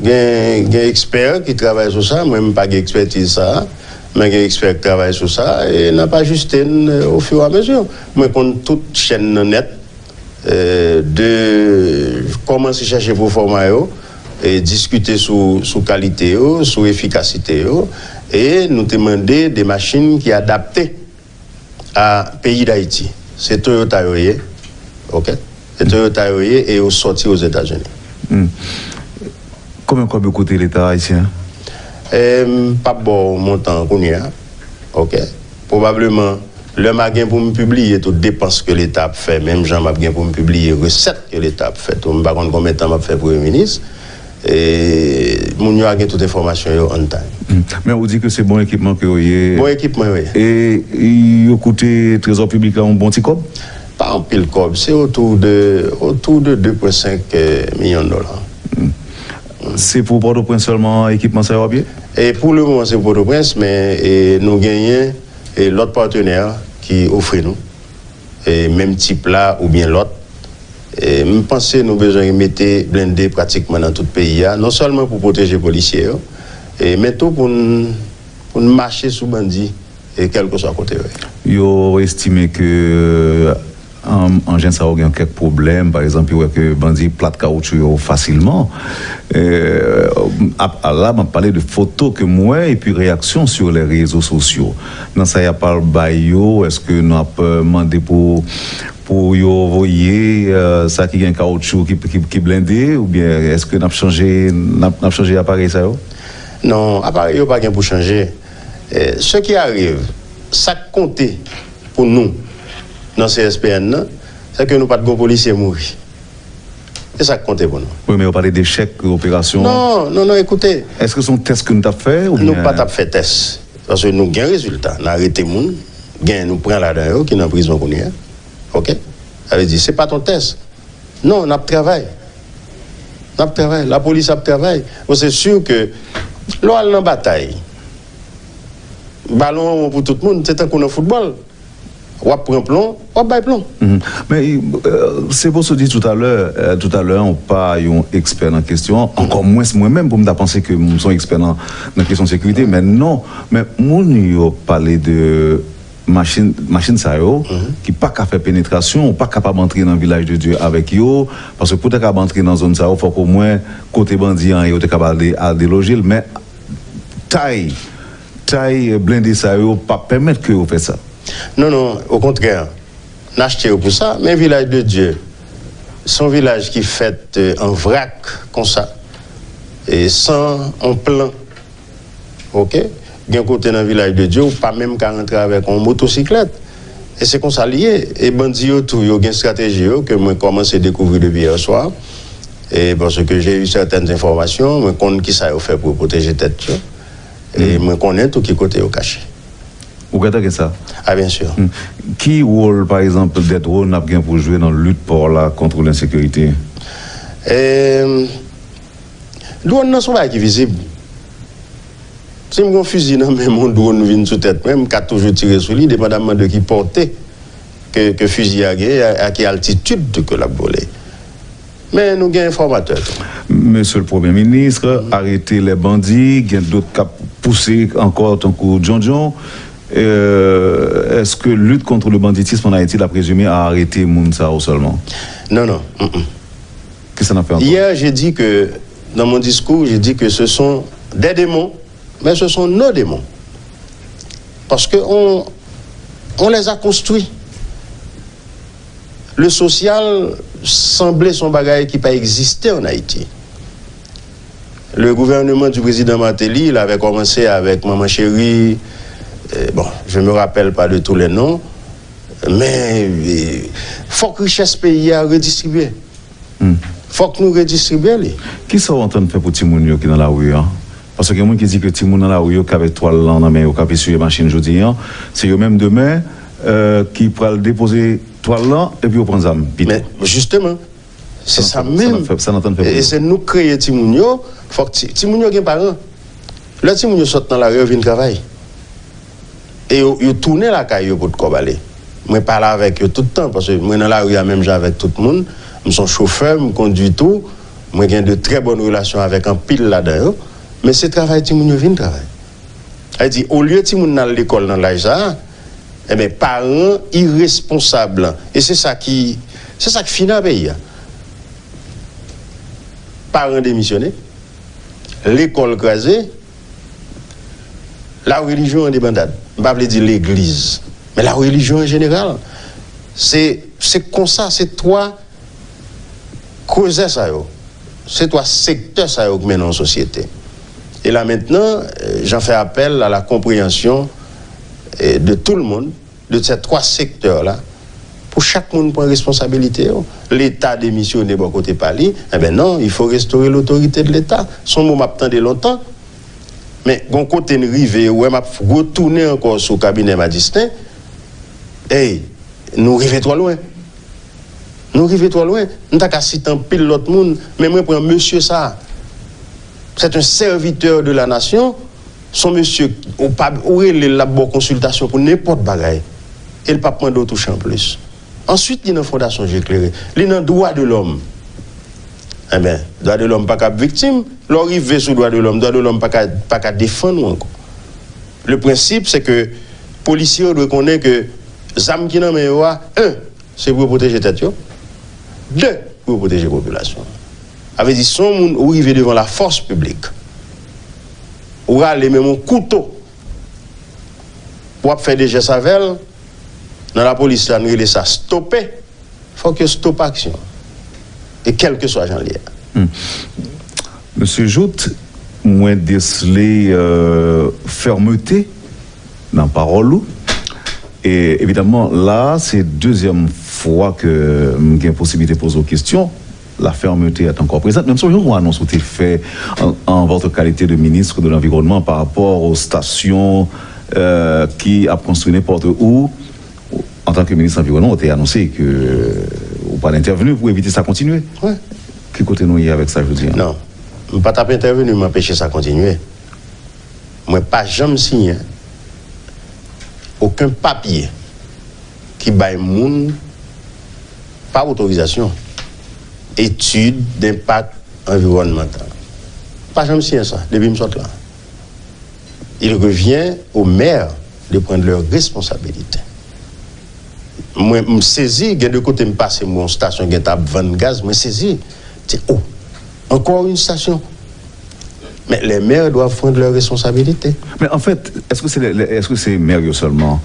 Gen, gen ekspè ki travay sou sa, mwen m pa gen ekspètiz sa a, men gen ekspè ki travay sou sa, e n ap ajiste n, euh, au fur et à mesure. Mwen konn tout chèn nan nèt, euh, de kòmanse chèche pwofòma yo, e diskite sou, sou kalite yo, sou efikasite yo, e nou te mande de machin ki adapte a peyi Dayiti. Se Toyota yo ye, ok? Se Toyota yo ye e yo sòti Ozetazini. Konbyen kòb yo koute Leta ayisyen an? M p ap ba w montan an kounye a, ok? Pwobableman, lè m a gen pou m pibliye tout depans ke Leta ap fè, menm jan m ap gen pou m pibliye resèt ke Leta ap fè tou. M pa konn konbyen tan m ap fè premye minis. E moun yo a gen tout enfòmasyon yo on time. Men ou di ke se bon ekipman ke yo ye. Bon ekipman yo ye. E yo koute trezò piblik la yon bon ti kòb? Pa anpil kòb, se otou de, otou de de pwen senk milyon dola. Se pou Pòtoprens sèlman ekipman sa yo ap ye? E pou le moman se pou Pòtoprens, men e nou genyen e lòt patnè ki ofri nou e menm tip la oubyen lòt. E m panse nou bezwen mete blende pratikman nan tout peyi a, non sèlman pou pwoteje polisye yo, e men tou pou n, pou n mache sou bandi e kèlkeswa kote yo ye. Yo estime ke anjen sa yo gen kèk pwoblèm, pa egzanp, yo wè ke bandi plat kawotchou yo fasilman. E, ap, la, m ap pale de foto ke m wè epi reyaksyon sur les réseaux sociaux. Nan sa y ap al bay yo, èske n ap mande pou, pou yo voye, euh, sa ki gen kawotchou ki, ki, ki blende, oubyen èske n ap chanje, n ap, n ap chanje aparèy sa yo? Non, aparèy yo pa gen pou chanje. Eh, ce qui arrive, sa k konte pou nou nan C S P N nan, se ke nou pa t gen yon polisye mouri. Se sa k konte pou nou. Wi, men yo pale de echèk operasyon. Non, non, non, ekoute. Èske se yon tès ke nou t ap fè, oubyen? Nou pa t ap fè tès. Paske nou gen rezilta. N arete moun, gen nou pran ladan yo ki nan prizon kounye a. Ok? Sa vle di, se pa t yon tès. Non, n ap travay. N ap travay. Lapolis ap travay. Bon, se si ke lè w al nan batay, balon an won pou tout moun, se tankou nan foutbòl. W ap pran plon, w ap bay plon. Men se pou sa w di toutalè, toutalè, ou pa yon ekspè nan kesyon an, ankò mwens mwen menm pou m ta panse ke m se yon ekspè nan kesyon sekirite, men non. Men moun yo pale de machin machin sa yo ki pa ka fè penetrasyon, ou pa kapab antre nan Vilaj de Dye avèk yo, paske pou w ta kapab antre nan zòn sa yo, fòk omwen kote bandi an yo te kapab al deloje l, men tay tay blende sa yo p ap pèmèt ke yo fè sa. Non, non, okontrè, n achte yo pou sa, men Vilaj de Dye se yon vilaj ki fèt an vrak konsa, e san yon plan. Oke? Gen kote nan Vilaj de Dye ou pa menm ka rantre avèk yon motosiklèt. E se konsa li ye. E bandi yo tou, yo gen estrateji yo ke mwen kòmanse dekouvri depi yè swa. E paske j'ai eu certaines informations, mwen konn kisa yo fè pou yo pwoteje tèt yo. E mwen konnen tou ki kote yo kache. Ou gentan gen sa? A, byen si. Ki wòl, pa egzanp, dè dwòn ap gen pou jwe nan lit pa w la kont lensekirite? Dwòn nan se yon bagay ki vizib. Si m gen yon fizi nan men m, yon dwòn vin sou tèt mwen, m ka toujou tire sou li, depandamman de ki pòte ke, ke fizi a gen, a, a ki altitid ke l ap vole. Men nou gen enfòmatè tou. Mesye le Premye Minis, arete lè bandi, gen dòt k ap pouse ankò tankou djondjon. Èske lit kont le banditisme an Ayiti l ap rezime a arete moun sa yo sèlman? Non, non. Kisa n ap fè ankò? Hier, j'ai dit que, dans mon discours, j'ai dit que ce sont des démons, mais ce sont nos démons. Parce que on, on les a construits. Le social sanble se yon bagay ki pa egziste an Ayiti. Le gouvernement du président Martelly, il avait commencé avec Manman Cheri. Euh, bon, je me rappelle pas de tous les noms, men euh, fòk richès peyi a redistribye. Fòk nou redistribye li. Kisa w antann fè pou timoun yo ki nan lari a? Paske gen moun ki di ke timoun nan lari yo k avèk twal lan nan men yo k ap eswiye machin jodi a, se yo menm demen ki pral depoze twal lan epi yo pran zam pito. Men jisteman, se sa menm. E se nou k kreye timoun yo. Fòk timoun yo gen paran. Lè timoun yo sot nan lari, yo vin travay. E yo, yo tounen lakay yo pot kòb ale. Mwen pale avèk yo tout tan, paske mwen nan lari a menm jan avèk tout moun. M se yon chofè, m kondui tou. Mwen gen de trè bòn relasyon avèk anpil ladan yo. Men se travay timoun yo vin travay. Sa vle di, olye timoun nan al lekòl nan laj sa a, enben, paran iresponsab lan. E se sa ki, se sa k fini a peyi a. Paran demisyone, lekòl kraze, la relijyon an debandad. M pa vle di legliz, men la relijyon an jeneral. Se, se konsa, se twa krezè sa yo, se twa sektè sa yo k mennen yon sosyete. E la mentnan, j'en fais appel à la compréhension de tout le monde, de ces trois secteurs-là, pou chak moun pran responsabilite yo. Leta demisyone bò kote pa li, enben non, il faut restaurer l'autorité de l'État. Se yon mo m ap tande lontan, men gon kote n rive, ou wè m ap retounen ankò sou kabinè Madistin, ey, nou rive twò lwen. Nou rive twò lwen. M ta ka site anpil lòt moun, men mwen pran mesye sa a. C'est un serviteur de la nation. Se yon mesye, ou pa, ou rele l, l ap ba w konsiltasyon pou nenpòt bagay. E l p ap mande w touche anplis. Answit, li nan Fondasyon Je Klere. Li nan dwa de lòm. Enben, dwa de lòm pa ka ap viktim. Lè w rive sou dwa de lòm, dwa de lòm pa ka, pa ka defann ou ankò. Le prensip, se ke polisye yo dwe konnen ke zam ki nan men yo a, en, se pou yo pwoteje tèt yo. De, pou yo pwoteje popilasyon an. Sa vle di, si yon moun ou rive devan lafòs piblik, ou rale menm yon kouto, w ap fè de jès avè l, nan lapolis la, n rele sa stope, fòk yo stope aksyon an. E kèlkeswa jan l ye a. Mesye Jouthe, mwen desle fèmete nan pawòl ou. E evidaman, la a, se dezyèm fwa ke m gen posiblite poze w kesyon. La fermeté est encore présente. Men m sonje yon anons ou te fè en, en votre qualité de ministre de l'Environnement par rapport aux stations euh, ki ap konstwi nenpòt ou, antanke minis lanviwònman, ou te anonse ke pral entèvni pou evite sa kontinye. Wi. Ki kote nou ye avèk sa jodi a? Non. M pa t ap entèvni, m anpeche sa kontinye. Mwen pa janm siyen okenn papye ki bay moun, pa otorizasyon, etid denpak anviwònmantal. Pa janm siyen sa, depi m sot la. Il revient aux maires de prendre leurs responsabilités. Mwen, m sezi, gen de kote m pase, m wè yon stasyon gen t ap vann gaz, mwen sezi. Di, oh, encore une station. Mais les maires doivent prendre leurs responsabilités. Men anfèt, èske se, èske se mè yo sèlman?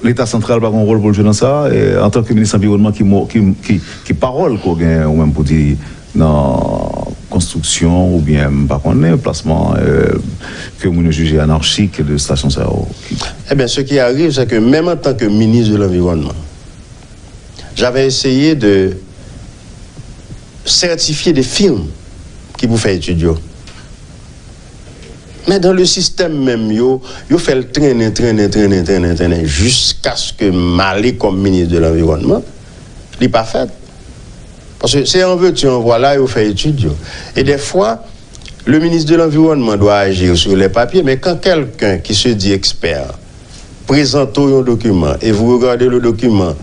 Leta santral pa gen yon wòl pou l jwe nan sa? E, antanke minis anviwònman, ki mo, ki, ki, ki pawòl ke w gen ou menm pou di nan konstriksyon oubyen, m pa konnen, plasman, e, ke moun yo jije anachik de stasyon sa yo? Ki... Eh bien, ce qui arrive, c'est que même en tant que ministre de l'Environnement, j'avais essayé de certifier des firmes ki pou fè etid yo. Men dans le système menm, yo, yo fè l trennen, trennen, trennen, trennen, trennen, jiskaske m ale kòm minis de l'Environnement, li pa fèt. Paske se an veux-tu, en voilà, yo fè etid yo. E dèfwa, le ministre de l'Environnement doit agir sur les papiers, mais quand quelqu'un qui se dit expert prezante w yon dokiman, et vous regardez le document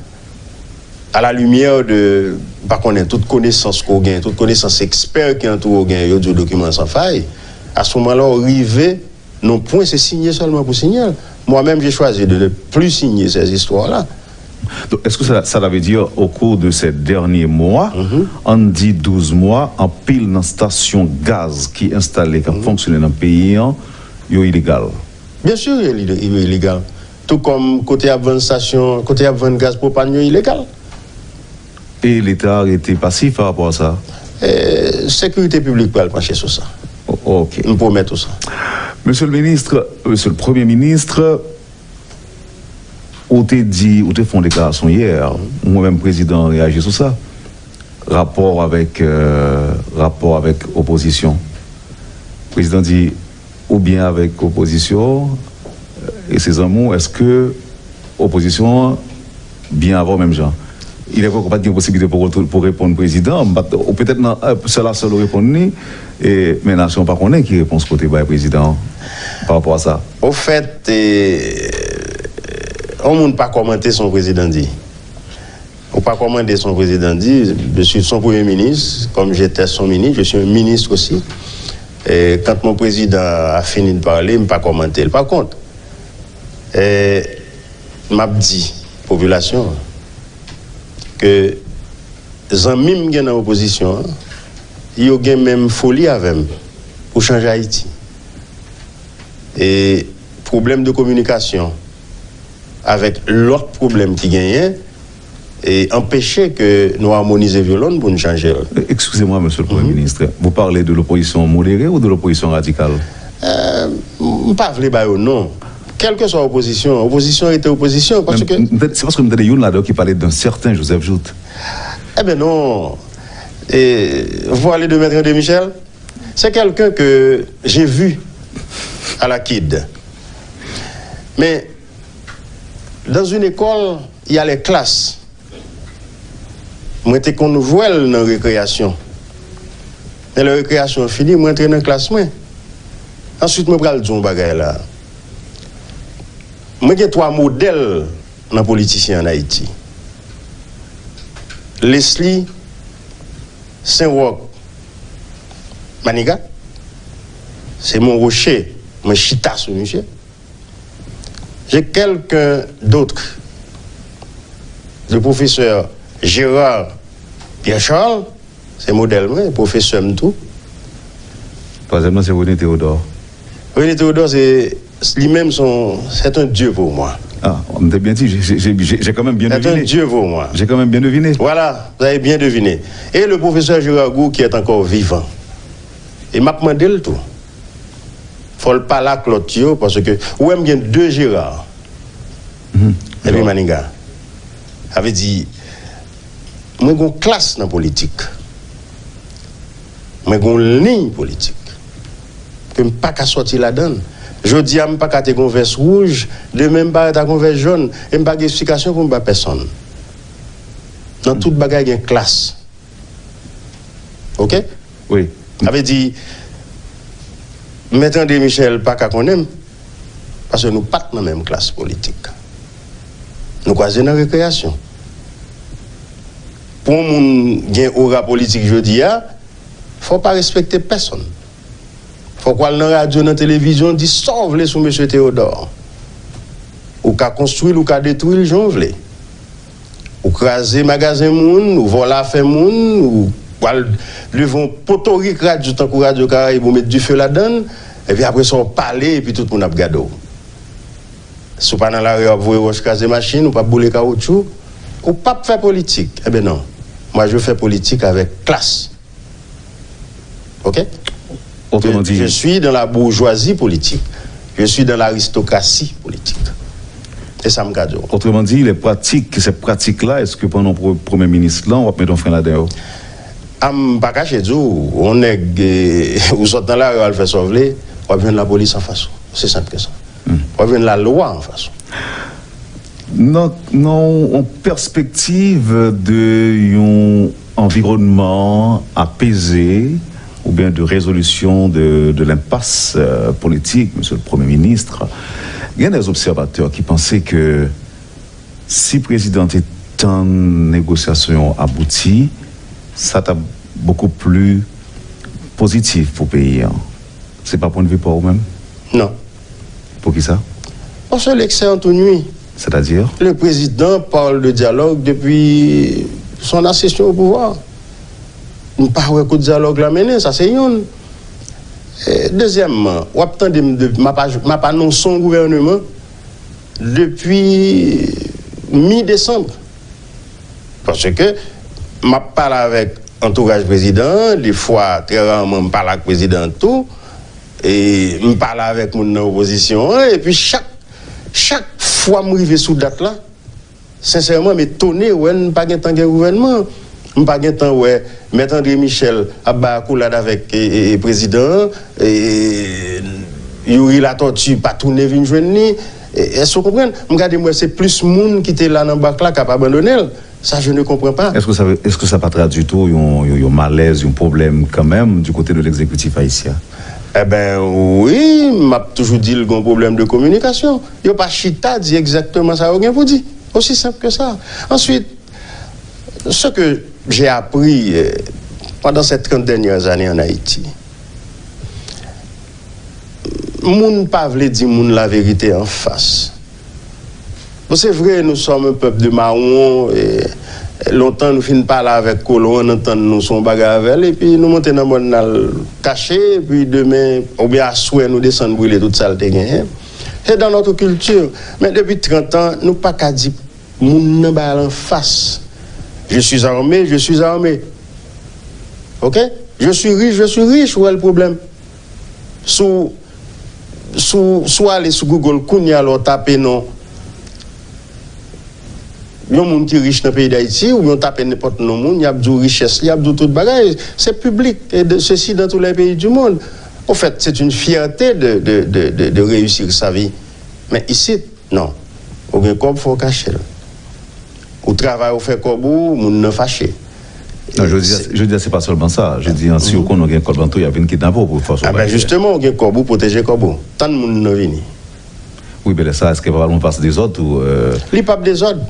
à la lumière de, m pa konnen, tout konesans ke w gen, tout konesans ekspè ki antoure w gen, yo di w dokiman an san fay, à ce moment-là, w rive nan yon pwen, se siyen sèlman pou siyen l. Moi-même, j'ai choisi de ne plus signer ces histoires-là. Donc, est-ce que ça, ça veut dire, au cours de ces derniers mois, ann di douz mwa, anpil nan stasyon gaz ki enstale, k ap fonksyone nan peyi an, yo ilegal? Bien sûr, yo ilegal. Tout comme kote y ap vann stasyon, kote y ap vann gaz pwopàn yo ilegal. E Leta rete pasif pa rapò a sa? E, sekirite piblik pral panche sou sa. O-, ok. M pwomèt ou sa. Monsieur le ministre, Monsieur le Premier ministre, ou te di, ou te fè yon deklarasyon yè, mwen menm prezidan an reyaji sou sa, rapò avèk, euh, rapò avèk opozisyon. Prezidan di, ou byen avèk opozisyon, e se zanmi w, èske opozisyon an byen avè w menm jan? Il est vrai ke w pa t gen posiblite pou, pou reponn prezidan, m pa t, ou petèt nan, euh, sèl a sèl ou reponn li, e, men nasyon an pa konnen ki repons ke w te bay prezidan an pa rapò a sa. Ofèt, e, yon moun pa kòmante sa yon prezidan di. Ou pa kòmante sa yon prezidan di, je suis son premier ministre, comme j'étais son ministre, je suis un ministre aussi. Et quand mon président a fini de parler, m pa kòmante l. Pa kont, e, m ap di popilasyon an ke zanmi m gen nan opozisyon an, yo gen menm foli avè m pou chanje Ayiti. E pwoblèm de kominikasyon avèk lòt pwoblèm ki genyen, e anpeche ke nou amonize vyolon n pou n chanje l. Excusez-moi, Monsieur le Premier ministre, vous parlez de l'opposition modérée ou de l'opposition radicale? Euh, m pa vle ba yo non. Kèlkeswa opozisyon, opozisyon rete opozisyon, paske... Men, m, m, se paske m tande youn ladan yo ki pale d'un certain Joseph Jouthe. Eh ben non. Et vous parlez de Maître André Michel? C'est quelqu'un que j'ai vu à la kid. Mais dans une école, il y a les classes. Mwen te konn wè l nan rekreyasyon. Men lè rekreyasyon an fini, mwen antre nan klas mwen. Answit, mwen pral di yon bagay la. Mwen gen twa modèl nan politisyen ann Ayiti. Leslie Saint-Roch Manigat, se Mon Rocher, mwen chita sou misye. J'ai quelqu'un d'autre, le professeur Gérard Pierre-Charles, se modèl mwen, pwofesè m tou. Twazyèm nan, se René Théodore. René Théodore, se, li menm, se yon, c'est un dieu pour moi. Ah, m te byen di, j'ai, j'ai, j'ai, j'ai quand même bien deviné. C'est un dieu pour moi. J'ai quand même bien deviné. Voilà, vous avez bien deviné. Et le professeur Gérard Goux, qui est encore vivant. E m ap mande l tou. Fò l pale ak lòt yo, paske ou wè m gen de Gérard. Epi Maniga. Sa vle di, mwen gen yon klas nan politik. Mwen gen yon liy politik. Ke m pa ka sòti ladan l. Jodi a, m pa ka te gen yon vès wouj, demen m parèt ak yon vès jòn, e m pa gen eksplikasyon pou m ba pèsonn. Nan tout bagay gen klas. Oke? Wi. Sa vle di, Mèt André Michel pa ka konnen m, paske nou pa t nan menm klas politik. Nou kwaze nan rekreyasyon. Pou yon moun gen ora politik jodi a, fò w pa respekte pèsonn. Fòk w al nan radyo, nan televizyon, di sa w vle sou mesye Teyodò. Ou ka konstwi l, ou ka detwi l jan w vle. Ou kraze magazen moun, ou vòlè afè moun, ou al leve yon potorik radyo tankou Radyo Karayib, ou met dife ladan l, epi apre sa w pale, epi tout moun ap gade w. Si w pa nan lari a, w ap voye wòch kraze machin, ou p ap boule kawoutchou, ou p ap fè politik. Eben non. Moi, je fais politique avec classe. Ok? Autrement dit, je suis dans la bourgeoisie politique. Je suis dans l'aristocratie politique. E sa m ka di w. Autrement dit, les pratiques, ces pratiques-là, est-ce que pandan w premye minis lan, w ap mete yon fren ladan yo? A, m pa kache di w, yon nèg, eh, ou sot nan lari, w al fè sa w vle, w ap jwenn lapolis anfas ou. Osi senp ke sa. W ap jwenn lalwa anfas ou. Nan, nan yon pèspektiv de yon anviwònman apeze oubyen de rezolisyon de, de lenpas, euh, politik, Mesye le Premye Minis, gen des observateurs ki panse ke si prezidan te tann negosyasyon yo abouti, sa t ap bokou pli pozitif pou peyi an. Se pa pwennvi pa w menm? Non. Poukisa? Parce que l'excès en tout nuit. C'est-à-dire? Le président parle de dialogue depuis son accession au pouvoir. M pa wè kote dyalòg la mennen, sa se youn. E, dezyèmman, w ap tande m de, m ap aj-, m ap anonse yon gouvèneman depi mi desanm. Paske m ap pale avèk antouraj prezidan an, defwa, trè raman, m pale ak prezidan an tou, e m pale avèk moun nan opozisyon an, epi chak, chak fwa m rive sou dat la, sensèman, m etone wè n pa gentan gen gouvènman. M pa gentan wè Mèt André Michel ap bay akolad avèk, e, e, e, prezidan an, e, Youri Latortue pa tounen vin jwenn li. E, èske w konprann? M gade, m wè se plis moun ki te la nan bak la k ap abandone l. Sa, je ne comprends pas. Est-ce que ça veut, est-ce que ça pa tradui tou yon, yon, yon malèz, yon pwoblèm kanmenm du côté de l'exécutif haïtien? Eben, wi, m ap toujou di l gen yon pwoblèm de kominikasyon. Yo pa chita di egzakteman sa yo gen pou di. Aussi simple que ça. Ensuite, ce que j'ai appris, euh, pendant ces trente dernières années en Haïti, moun pa vle di moun laverite anfas. Bon, se vre, nous sommes un peuple de marrons, e lontan nou fin pale avèk kolon an, n antann nou sou yon bagay avè l, epi nou monte nan mòn n al kache, epi demen, oubyen aswè, nou desann brile tout sa l te genyen. C'est dans notre culture. Men depi trant an, nou pa ka di moun nan bay al anfas. Je suis armé, je suis armé. Ok? Je suis riche, je suis riche. Ou wè l pwoblèm? Si w, si w, si w ale sou Google kounye a la, w tape non yon moun ki rich nan peyi Dayiti, oubyen w tape nenpòt non moun, y ap di w richès li, y ap di w tout bagay. C'est public, et de, ceci dans tous les pays du monde. Au fait, c'est une fierté de, de, de, de, de réussir sa vie. Men isit, non. Ou gen kòb, fò w kache l. Ou travay, ou fè kòb ou, moun nan fache. Non, jodi a, jodi a, se pa sèlman sa. Jodi a, si yo konnen w gen kòb lan tou, y ap vin kidnape w pou fòse w bay. A ben, jisteman, ou gen kòb ou, pwoteje kòb ou. Tann moun nan vini. Wi, men lè sa, èske pa yon pas dezòd tou, euh? Li p ap dezòd.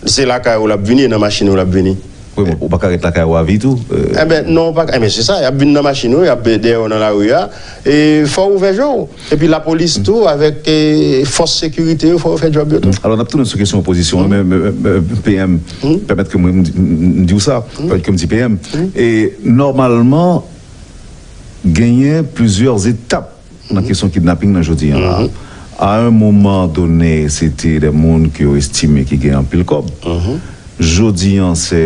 Se lakay ou l ap vini, e nan machin ou l ap vini. Wi, men ou pa ka ret lakay ou a vi tou, euh? Eben, non, ou pa ka, eben, se sa, y ap vin nan machin ou, y ap dèyè w nan lari a, e fò w ouvè je w. Epi lapolis tou, avèk, e, fòs sekirite yo, fò yo fè djòb yo tou. Alò, n ap tounen sou kesyon opozisyon an, men, men, men, P M, pèmèt ke mwen, m di, m, m di w sa, pèmèt ke m di P M. E nòmalman, genyen plizyè etap nan kesyon kidnaping nan jodi an la. À un moment donné, se te de moun ke yo estime ki gen anpil kòb. Jodi an, se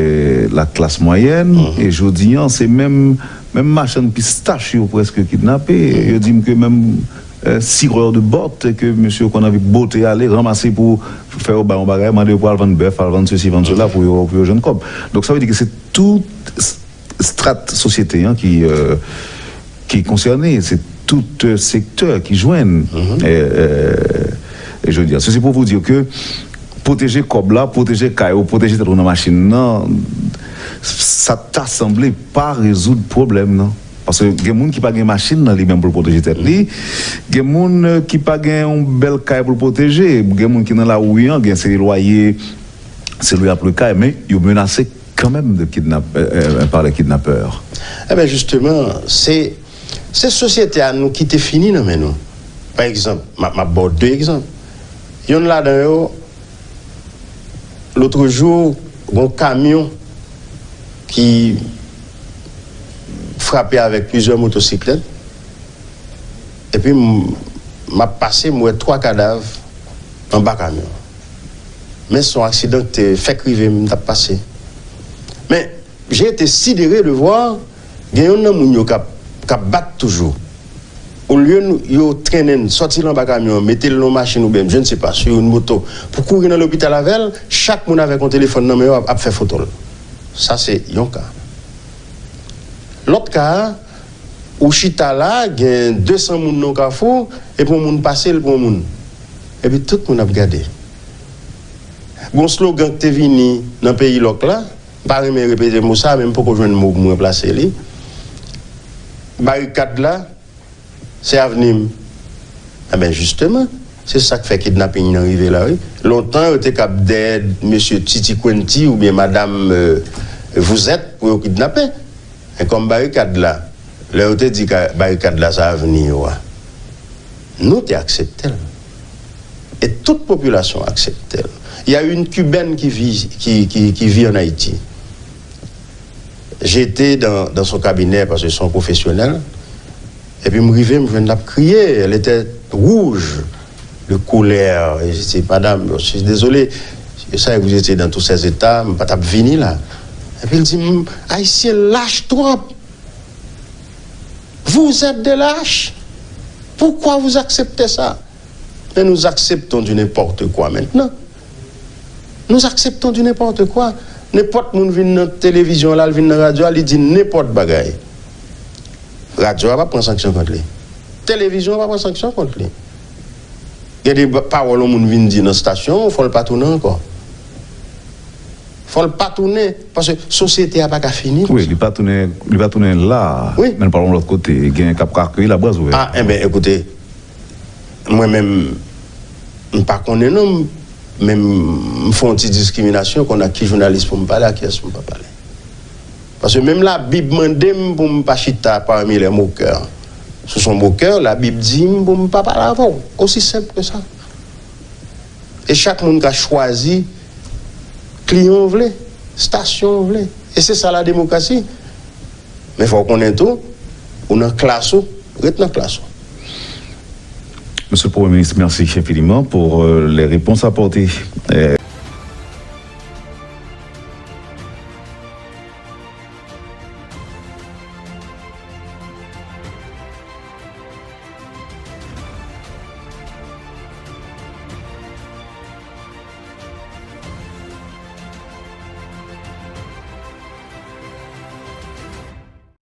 la klas mwayèn, e jodi an, se menm, menm machann pistach yo prèske kidnape. Yo di m ke menm, euh, cireur de bottes ke mesye yo konn anvi bote ale, ranmase pou fè yo bay yon bagay, mande yo pou al vann bèf, al vann sesi, vann sela, pou yo, pou yo jwenn kòb. Donk, sa vle di ke se tout strat sosyete an ki, euh, ki konsène, se tout, euh, sektè ki jwenn, euh, euh, jodi a. Sesi pou w di ke Pwoteje kòb la, pwoteje kay ou, pwoteje tèt ou nan machin nan, sa ta sanble pa rezoud pwoblèm nan. Paske gen moun ki pa gen machin nan li menm pou l pwoteje tèt li. Gen moun, eh, ki pa gen yon bèl kay pou l pwoteje. Gen moun ki nan lari an, gen se lwaye, se lwe ap lwe kay, men yo menase kanmenm de kidnap, eh, eh, par les kidnappeurs. Eben, jisteman, se, se sosyete a nou ki te fini nan men nou. Pa egzanp, m ap, m ap ba w de egzanp. Yonn ladan yo, lotrejou, gon kamyon ki frape avèk plizyè motosiklèt. Epi m, m ap pase, m wè twa kadav anba kamyon. Men se yon aksidan ki te fèk rive, m t ap pase. Men, j'ai été sidéré de voir, gen youn nan moun yo k ap, k ap bat toujou. Olye nou, yo trennen l, sòti l anba kamyon, mete l nan yon machin oubyen, je ne sais pas, sur une moto, pou kouri nan lopital avè l, chak moun avèk yon telefòn nan men yo ap, ap fè foto l. Sa se yon ka. Lòt ka a, ou chita la, gen de san moun nan yon kafou, epi yon moun pase, l pran yon moun. Epi tout moun ap gade. Gon slogan ki te vini nan peyi lòk la, m pa renmen repete mo sa, men m poko jwenn mo pou m ranplase li. Barikad la, se avni m. Eben, jisteman, se sa k fè kidnaping nan rive la, wi. Lontan, yo te kab dèyè mesye Titi Quenty oubyen madam, euh, Vouzèt pou yo kidnape. Men kòm barikad la, lè yo te di ka, barikad la se avni yo a, nou te aksepte l. E tout popilasyon aksepte l. Il y a une Cubaine qui vit, qui, qui, qui vit en Haïti. J'étais dans, dans son cabinet, paske se yon pwofesyonèl. Epi m rive, m jwenn l ap kriye. Elle était rouge de colère. E je dis, madame, je suis désolé. Je savais que vous étiez dans tous ces états, m pa t ap vini la. Epi l di m, Ayisyen lach twòp. Vous êtes des lâches. Pourquoi vous acceptez ça? Mais nous acceptons du n'importe quoi maintenant. Nous acceptons du n'importe quoi. Nenpòt moun vin nan televizyon la, l vin nan radyo a, li di nenpòt bagay. Radyo a p ap pran sanksyon kont li. Televizyon an p ap pran sanksyon kont li. Gen de ba-, pawòl yon moun vin di nan stasyon, fò l pa tounen ankò. Fò l pa tounen, paske sosyete a pa ka fini konsa. Wi, li pa tounen, li pa tounen la, wi, men l pa yon lòt kote, gen k ap ka akeyi l a bra ouvè. A, enben, ekoute, mwen menm, m pa konnen non, men m, m fè yon ti diskriminasyon, konn ak ki jounalis pou m pale, ak kiyès pou m pa pale. Paske menm Labib mande m pou m pa chita parmi les moqueurs. Si w se yon mokè, Labib di m pou m pa pale avè w. Aussi simple que ça. E chak moun ka chwazi kliyan w vle, stasyon w vle. E se sa la demokrasi. Men fò w konnen tou, ou nan klas ou, ret nan klas ou. Monsieur le Premier ministre, merci infiniment pour, euh, les réponses apportées. Euh,